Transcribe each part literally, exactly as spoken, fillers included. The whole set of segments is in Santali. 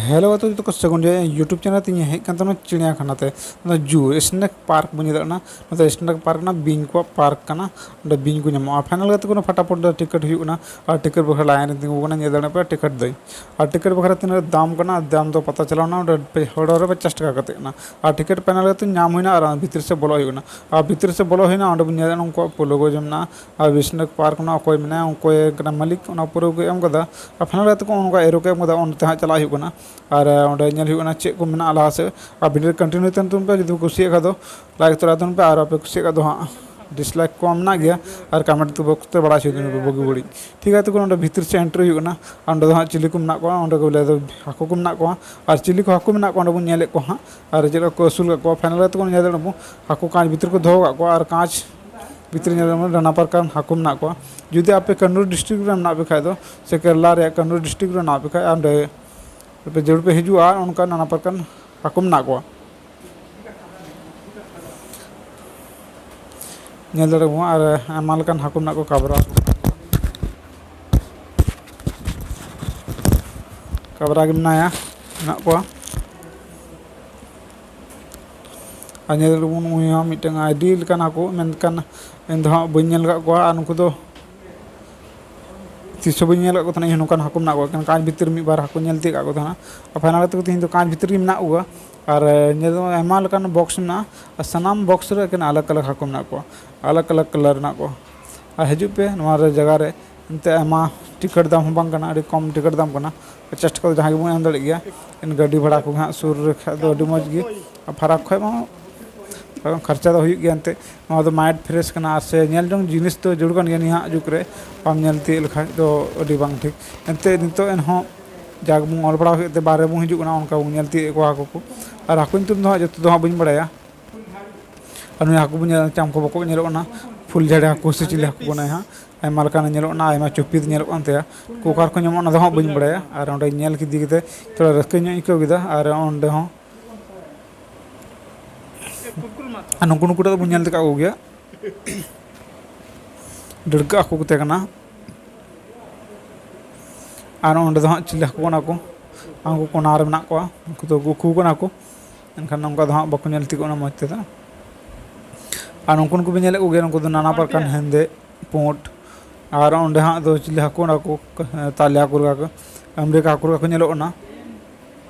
ᱦᱮᱞᱳ ᱜᱟᱛᱮ ᱡᱚᱛᱚ ᱠᱚ ᱥᱟᱹᱜᱩᱱ ᱡᱚᱦᱟᱨ, YouTube ᱪᱮᱱᱮᱞ ᱛᱮ ᱤᱧ ᱦᱮᱡ ᱠᱟᱱ ᱛᱟᱦᱮᱱᱟ ᱪᱤᱲᱤᱭᱟᱠᱷᱟᱱᱟ ᱛᱮ᱾ ᱚᱱᱟ ᱡᱩ, ᱥᱱᱮᱠ ᱯᱟᱨᱠ ᱵᱚᱱ ᱧᱮᱞ ᱫᱟᱲᱮᱭᱟᱜ ᱠᱟᱱᱟ᱾ ᱱᱚᱛᱮ ᱥᱱᱮᱠ ᱯᱟᱨᱠ ᱠᱟᱱᱟ, ᱵᱤᱧ ᱠᱚᱣᱟᱜ ᱯᱟᱨᱠ ᱠᱟᱱᱟ᱾ ᱚᱸᱰᱮ ᱵᱤᱧ ᱠᱚ ᱧᱟᱢᱚᱜᱼᱟ᱾ ᱯᱷᱟᱭᱱᱟᱞ ᱜᱟᱛᱮ ᱠᱚ ᱯᱷᱟᱴᱟᱯᱷᱚᱴ ᱫᱚ ᱴᱤᱠᱤᱴ ᱦᱩᱭᱩᱜ ᱠᱟᱱᱟ, ᱟᱨ ᱴᱤᱠᱤᱴ ᱵᱟᱠᱷᱨᱟ ᱞᱟᱭᱤᱱ ᱨᱮ ᱛᱤᱸᱜᱩ ᱠᱟᱱᱟ, ᱧᱮᱞ ᱫᱟᱲᱮᱭᱟᱜ ᱯᱮ ᱴᱤᱠᱤᱴ ᱫᱚᱧ᱾ ᱟᱨ ᱴᱤᱠᱤᱴ ᱵᱟᱠᱷᱨᱟ ᱛᱤᱱᱟᱹᱜ ᱫᱟᱢ ᱠᱟᱱᱟ, ᱫᱟᱢ ᱫᱚ ᱯᱟᱛᱟ ᱪᱟᱞᱟᱣ ᱮᱱᱟ, ᱚᱸᱰᱮ ᱯᱮ ᱦᱚᱲ ᱨᱮ ᱯᱚᱧᱪᱟᱥ ᱴᱟᱠᱟ ᱠᱟᱛᱮ ᱠᱟᱱᱟ᱾ ᱟᱨ ᱴᱤᱠᱤᱴ ᱯᱷᱟᱭᱱᱟᱞ ᱜᱟᱛᱮ ᱧᱟᱢ ᱦᱩᱭᱱᱟ, ᱟᱨ ᱵᱷᱤᱛᱤᱨ ᱥᱮᱫ ᱵᱚᱞᱚ ᱦᱩᱭᱩᱜ ᱠᱟᱱᱟ᱾ ᱟᱨ ᱵᱷᱤᱛᱤᱨ ᱥᱮᱫ ᱵᱚᱞᱚ ᱦᱩᱭᱱᱟ, ᱚᱸᱰᱮ ᱵᱚᱱ ᱧᱮᱞ ᱫᱟᱲᱮᱭᱟᱜᱼᱟ ᱩᱱᱠᱩᱣᱟᱜ ᱯᱳᱞᱳ ᱜᱳ ᱡᱮ ᱢᱮᱱᱟᱜᱼᱟ᱾ ᱟᱨ ᱥᱱᱮᱠ ᱯᱟᱨᱠ ᱨᱮᱱᱟᱜ ᱚᱠᱚᱭ ᱢᱮᱱᱟᱭᱟ, ᱩᱱᱠᱩ ᱜᱮ ᱠᱟᱱᱟ ᱢᱟᱹᱞᱤᱠ, ᱚᱱᱟ ᱯᱩᱨᱟᱹ ᱠᱚ ᱮᱢ ᱠᱟᱫᱟ᱾ ᱟᱨ ᱯᱷᱟᱭᱱᱟᱞ ᱜᱟᱛᱮ ᱠᱚ ᱚᱱᱠᱟ ᱮᱨᱳ ᱠᱚ ᱮᱢ ᱠᱟᱫᱟ, ᱚᱱᱛᱮ ᱦᱟᱸᱜ ᱪᱟᱞᱟᱜ ᱦᱩᱭᱩᱜ ᱠᱟᱱᱟ᱾ ᱟᱨ, ᱟᱨ ᱚᱸᱰᱮ ᱧᱮᱞ ᱦᱩᱭᱩᱜ ᱠᱟᱱᱟ ᱪᱮᱫ ᱠᱚ ᱢᱮᱱᱟᱜᱼᱟ ᱞᱟᱦᱟ ᱥᱮᱫ᱾ ᱟᱨ ᱵᱷᱤᱰᱤᱭᱳ ᱠᱚᱱᱴᱤᱱᱤᱭᱩ ᱛᱟᱦᱮᱱ ᱛᱟᱵᱚᱱ ᱯᱮ, ᱡᱩᱫᱤ ᱯᱮ ᱠᱩᱥᱤᱭᱟᱜ ᱠᱷᱟᱡ ᱫᱚ ᱞᱟᱭᱤᱠ ᱛᱚᱨᱟ ᱛᱟᱵᱚᱱ ᱯᱮ, ᱟᱨ ᱵᱟᱯᱮ ᱠᱩᱥᱤᱭᱟᱜ ᱠᱷᱟᱡ ᱫᱚ ᱦᱟᱸᱜ ᱰᱤᱥᱞᱟᱭᱤᱠ ᱠᱚ ᱢᱮᱱᱟᱜ ᱜᱮᱭᱟ᱾ ᱟᱨ ᱠᱚᱢᱮᱱᱴ ᱛᱮ ᱵᱚᱠᱥ ᱛᱮ ᱵᱟᱲᱟᱭ ᱦᱚᱪᱚ ᱫᱟᱵᱚᱱ ᱯᱮ ᱵᱩᱜᱤ ᱵᱟᱹᱲᱤᱡ, ᱴᱷᱤᱠ ᱜᱮᱭᱟ᱾ ᱛᱚ ᱚᱸᱰᱮ ᱵᱷᱤᱛᱤᱨ ᱥᱮᱫ ᱮᱱᱴᱨᱤ ᱦᱩᱭᱩᱜ ᱠᱟᱱᱟ᱾ ᱟᱨ ᱚᱸᱰᱮ ᱫᱚ ᱦᱟᱸᱜ ᱪᱤᱞᱤ ᱠᱚ ᱢᱮᱱᱟᱜ ᱠᱚᱣᱟ, ᱚᱸᱰᱮ ᱠᱚ ᱞᱟᱹᱭ ᱫᱟ ᱦᱟᱹᱠᱩ ᱠᱚ ᱢᱮᱱᱟᱜ ᱠᱚᱣᱟ, ᱟᱨ ᱪᱤᱞᱤ ᱠᱚ ᱦᱟᱹᱠᱩ ᱢᱮᱱᱟᱜ ᱠᱚᱣᱟ ᱚᱸᱰᱮ ᱵᱚᱱ ᱧᱮᱞᱮᱫ ᱠᱚᱣᱟ ᱦᱟᱸᱜ᱾ ᱟᱨ ᱪᱮᱫ ᱞᱮᱠᱟ ᱠᱚ ᱟᱹᱥᱩᱞ ᱠᱟᱜ ᱠᱚᱣᱟ, ᱯᱷᱟᱭᱱᱟᱞ ᱨᱮ ᱛᱚᱠᱷᱚᱱ ᱧᱮᱞ ᱫᱟᱲᱮᱭᱟᱜ ᱟᱵᱚᱱ ᱦᱟᱹᱠᱩ ᱠᱟᱸᱪ ᱵᱷᱤᱛᱤᱨ ᱨᱮᱠᱚ ᱫᱚᱦᱚ ᱠᱟᱜ ᱠᱚᱣᱟ, ᱟᱨ ᱠᱟᱸᱪ ᱵᱷᱤᱛᱤᱨ ᱨᱮ ᱧᱮᱞ ᱫᱟᱲᱮᱭᱟᱜ ᱟᱵᱚᱱ ᱱᱟᱱᱟ ᱯᱨᱚᱠᱟᱨ ᱦᱟᱹᱠᱩ ᱢᱮᱱᱟᱜ ᱠᱚᱣᱟ᱾ ᱡᱩᱫᱤ ᱟᱯᱮ ᱠᱟᱱᱱᱩᱨ ᱰᱤᱥᱴᱨᱤᱠᱴ ᱨᱮ ᱢᱮᱱᱟᱜ ᱯᱮ ᱠᱷᱟᱡ ᱫᱚ, ᱥᱮ ᱠᱮᱨᱟᱞᱟ ᱨᱮᱭᱟᱜ ᱠᱟᱱᱱᱩᱨ ᱰᱤᱥᱴᱨᱤᱠᱴ ᱨᱮ ᱢᱮᱱᱟᱜ ᱯᱮ ᱠᱷᱟᱡ, ᱚᱸᱰᱮ ᱟᱯᱮ ᱡᱟᱹᱨᱩᱲ ᱯᱮ ᱦᱤᱡᱩᱜᱼᱟ, ᱟᱨ ᱚᱱᱠᱟ ᱱᱟᱱᱟ ᱯᱨᱚᱠᱟᱨ ᱦᱟᱹᱠᱩ ᱢᱮᱱᱟᱜ ᱠᱚᱣᱟ᱾ ᱧᱮᱞ ᱫᱟᱲᱮᱭᱟᱜ ᱟᱵᱚᱱ, ᱟᱨ ᱟᱭᱢᱟ ᱞᱮᱠᱟᱱ ᱦᱟᱹᱠᱩ ᱢᱮᱱᱟᱜ ᱠᱚᱣᱟ, ᱠᱟᱵᱽᱨᱟ, ᱠᱟᱵᱽᱨᱟ ᱜᱮ ᱢᱮᱱᱟᱭᱟ, ᱢᱮᱱᱟᱜ ᱠᱚᱣᱟ᱾ ᱟᱨ ᱧᱮᱞ ᱫᱟᱲᱮᱭᱟᱜ ᱟᱵᱚᱱ, ᱩᱱᱤ ᱦᱚᱸ ᱢᱤᱫᱴᱟᱝ ᱟᱹᱰᱤ ᱞᱮᱠᱟᱱ ᱦᱟᱹᱠᱩ, ᱢᱮᱱᱠᱷᱟᱱ ᱤᱧ ᱫᱚ ᱦᱟᱸᱜ ᱵᱟᱹᱧ ᱧᱮᱞ ᱟᱠᱟᱫ ᱠᱚᱣᱟ᱾ ᱟᱨ ᱱᱩᱠᱩ ᱫᱚ ᱛᱤᱥ ᱦᱚᱸ ᱵᱟᱹᱧ ᱧᱮᱞ ᱟᱠᱟᱫ ᱠᱚ ᱛᱟᱦᱮᱱᱟ, ᱤᱧ ᱦᱚᱸ ᱱᱚᱝᱠᱟᱱ ᱦᱟᱹᱠᱩ ᱢᱮᱱᱟᱜ ᱠᱚᱣᱟ, ᱮᱠᱮᱱ ᱠᱟᱸᱪ ᱵᱷᱤᱛᱤᱨ ᱢᱤᱫ ᱵᱟᱨ ᱦᱟᱹᱠᱩ ᱧᱮᱞ ᱛᱤᱭᱳᱜ ᱟᱠᱟᱫ ᱠᱚ ᱛᱟᱦᱮᱱᱟ᱾ ᱟᱨ ᱯᱷᱟᱭᱱᱟᱞ ᱠᱟᱛᱮ ᱛᱮᱦᱮᱧ ᱫᱚ ᱠᱟᱸᱪ ᱵᱷᱤᱛᱤᱨ ᱜᱮ ᱢᱮᱱᱟᱜ ᱠᱚᱣᱟ᱾ ᱟᱨ ᱧᱮᱞ ᱫᱚ ᱟᱭᱢᱟ ᱞᱮᱠᱟᱱ ᱵᱚᱠᱥ ᱢᱮᱱᱟᱜᱼᱟ, ᱟᱨ ᱥᱟᱱᱟᱢ ᱵᱚᱠᱥ ᱨᱮ ᱮᱠᱮᱱ ᱟᱞᱟᱜᱽ ᱟᱞᱟᱜᱽ ᱦᱟᱹᱠᱩ ᱢᱮᱱᱟᱜ ᱠᱚᱣᱟ, ᱟᱞᱟᱜᱽ ᱟᱞᱟᱜᱽ ᱠᱟᱞᱟᱨ ᱨᱮᱱᱟᱜ ᱠᱚ᱾ ᱟᱨ ᱦᱤᱡᱩᱜ ᱯᱮ ᱱᱚᱣᱟ ᱨᱮ ᱡᱟᱭᱜᱟ ᱨᱮ, ᱮᱱᱛᱮ ᱟᱭᱢᱟ ᱴᱤᱠᱤᱴ ᱫᱟᱢ ᱦᱚᱸ ᱵᱟᱝ ᱠᱟᱱᱟ, ᱟᱹᱰᱤ ᱠᱚᱢ ᱴᱤᱠᱤᱴ ᱫᱟᱢ ᱠᱟᱱᱟ᱾ ᱯᱚᱧᱪᱟᱥ ᱴᱟᱠᱟ ᱫᱚ ᱡᱟᱦᱟᱸᱭ ᱜᱮᱵᱚᱱ ᱮᱢ ᱫᱟᱲᱮᱭᱟᱜ ᱜᱮᱭᱟ᱾ ᱮᱱ ᱜᱟᱹᱰᱤ ᱵᱷᱟᱲᱟ ᱠᱚ ᱦᱟᱸᱜ ᱥᱩᱨ ᱨᱮ ᱠᱷᱟᱡ ᱫᱚ ᱟᱹᱰᱤ ᱢᱚᱡᱽ ᱜᱮ, ᱟᱨ ᱯᱷᱟᱨᱟᱠ ᱠᱷᱚᱡ ᱢᱟ ᱠᱷᱚᱨᱪᱟ ᱫᱚ ᱦᱩᱭᱩᱜ ᱜᱮᱭᱟ ᱮᱱᱛᱮᱫ᱾ ᱱᱚᱣᱟ ᱫᱚ ᱢᱟᱭᱤᱱᱰ ᱯᱷᱨᱮᱥ ᱠᱟᱱᱟ, ᱟᱨ ᱥᱮ ᱧᱮᱞ ᱡᱚᱝ ᱡᱤᱱᱤᱥ ᱫᱚ ᱡᱟᱹᱨᱩᱲ ᱠᱟᱱ ᱜᱮᱭᱟ ᱱᱟᱦᱟᱜ ᱡᱩᱜᱽ ᱨᱮ᱾ ᱵᱟᱢ ᱧᱮᱞ ᱛᱤᱭᱳᱜ ᱞᱮᱠᱷᱟᱡ ᱫᱚ ᱟᱹᱰᱤ ᱵᱟᱝ ᱴᱷᱤᱠ᱾ ᱮᱱᱛᱮᱫ ᱱᱤᱛᱚᱜ ᱮᱱᱦᱚᱸ ᱡᱟ ᱜᱮᱵᱚᱱ ᱚᱞ ᱯᱟᱲᱦᱟᱣ ᱦᱩᱭᱩᱜ ᱛᱮ ᱵᱟᱦᱨᱮ ᱵᱚᱱ ᱦᱤᱡᱩᱜ ᱠᱟᱱᱟ, ᱚᱱᱠᱟ ᱵᱚᱱ ᱧᱮᱞ ᱛᱤᱭᱳᱜ ᱠᱚᱣᱟ ᱦᱟᱹᱠᱩ ᱠᱚ᱾ ᱟᱨ ᱦᱟᱹᱠᱩ ᱧᱩᱛᱩᱢ ᱫᱚ ᱦᱟᱸᱜ ᱡᱚᱛᱚ ᱫᱚ ᱦᱟᱸᱜ ᱵᱟᱹᱧ ᱵᱟᱲᱟᱭᱟ᱾ ᱟᱨ ᱱᱩᱭ ᱦᱟᱹᱠᱩ ᱵᱚᱱ ᱧᱮᱞ ᱪᱟᱢ ᱠᱚ ᱵᱟᱠᱚ ᱧᱮᱞᱚᱜ ᱠᱟᱱᱟ, ᱯᱷᱩᱞ ᱡᱷᱟᱲᱮ ᱦᱟᱹᱠᱩ ᱥᱮ ᱪᱤᱞᱤ ᱦᱟᱹᱠᱩ ᱠᱟᱱᱟᱭ ᱦᱟᱸᱜ᱾ ᱟᱭᱢᱟ ᱞᱮᱠᱟᱱᱮ ᱧᱮᱞᱚᱜ ᱠᱟᱱᱟ, ᱟᱭᱢᱟ ᱪᱩᱯᱤ ᱧᱮᱞᱚᱜ ᱠᱟᱱ ᱛᱟᱭᱟ᱾ ᱚᱠᱟ ᱨᱮᱠᱚ ᱧᱟᱢᱚᱜ ᱚᱱᱟ ᱫᱚ ᱦᱟᱸᱜ ᱵᱟᱹᱧ ᱵᱟᱲᱟᱭᱟ᱾ ᱟᱨ ᱚᱸᱰᱮ ᱧᱮᱞ ᱠᱮᱫᱮ ᱠᱟᱛᱮ ᱛᱷᱚᱲᱟ ᱨᱟᱹᱥᱠᱟᱹ ᱧᱚᱜ ᱤᱧ ᱟᱹᱭᱠᱟᱹᱣ ᱠᱮᱫᱟ᱾ ᱟᱨ ᱚᱸᱰᱮ ᱦᱚᱸ ᱟᱨ ᱱᱩᱠᱩ ᱱᱩᱠᱩ ᱴᱟᱜ ᱫᱚᱵᱚᱱ ᱧᱮᱞ ᱟᱠᱟᱫ ᱠᱚᱜᱮᱭᱟ, ᱰᱟᱹᱲᱠᱟᱹ ᱦᱟᱹᱠᱩ ᱠᱚ ᱛᱟᱦᱮᱸ ᱠᱟᱱᱟ᱾ ᱟᱨ ᱚᱸᱰᱮ ᱫᱚ ᱦᱟᱸᱜ ᱪᱤᱞᱤ ᱦᱟᱹᱠᱩ ᱠᱟᱱᱟ ᱠᱚ? ᱩᱱᱠᱩ ᱠᱚᱱᱟ ᱨᱮ ᱢᱮᱱᱟᱜ ᱠᱚᱣᱟ, ᱩᱱᱠᱩ ᱫᱚ ᱜᱩᱠᱷᱩ ᱠᱟᱱᱟ ᱠᱚ᱾ ᱮᱱᱠᱷᱟᱱ ᱱᱚᱝᱠᱟ ᱫᱚ ᱦᱟᱸᱜ ᱵᱟᱠᱚ ᱧᱮᱞ ᱴᱷᱤᱠᱚᱜ ᱠᱟᱱᱟ ᱢᱚᱡᱽ ᱛᱮᱫᱚ᱾ ᱟᱨ ᱩᱱᱠᱩ ᱠᱚᱵᱤᱱ ᱧᱮᱞᱮᱫ ᱠᱚᱜᱮᱭᱟ, ᱩᱱᱠᱩ ᱫᱚ ᱱᱟᱱᱟ ᱯᱨᱚᱠᱟᱨ ᱦᱮᱸᱫᱮ, ᱯᱩᱸᱰ᱾ ᱟᱨ ᱚᱸᱰᱮ ᱦᱟᱸᱜ ᱫᱚ ᱪᱤᱞᱤ ᱦᱟᱹᱠᱩ ᱚᱱᱟ ᱠᱚ, ᱛᱟᱞᱮ ᱦᱟᱹᱠᱩ ᱞᱮᱠᱟ ᱠᱚ, ᱟᱢᱲᱮᱠᱟ ᱦᱟᱹᱠᱩ ᱞᱮᱠᱟ ᱠᱚ ᱧᱮᱞᱚᱜ ᱠᱟᱱᱟ᱾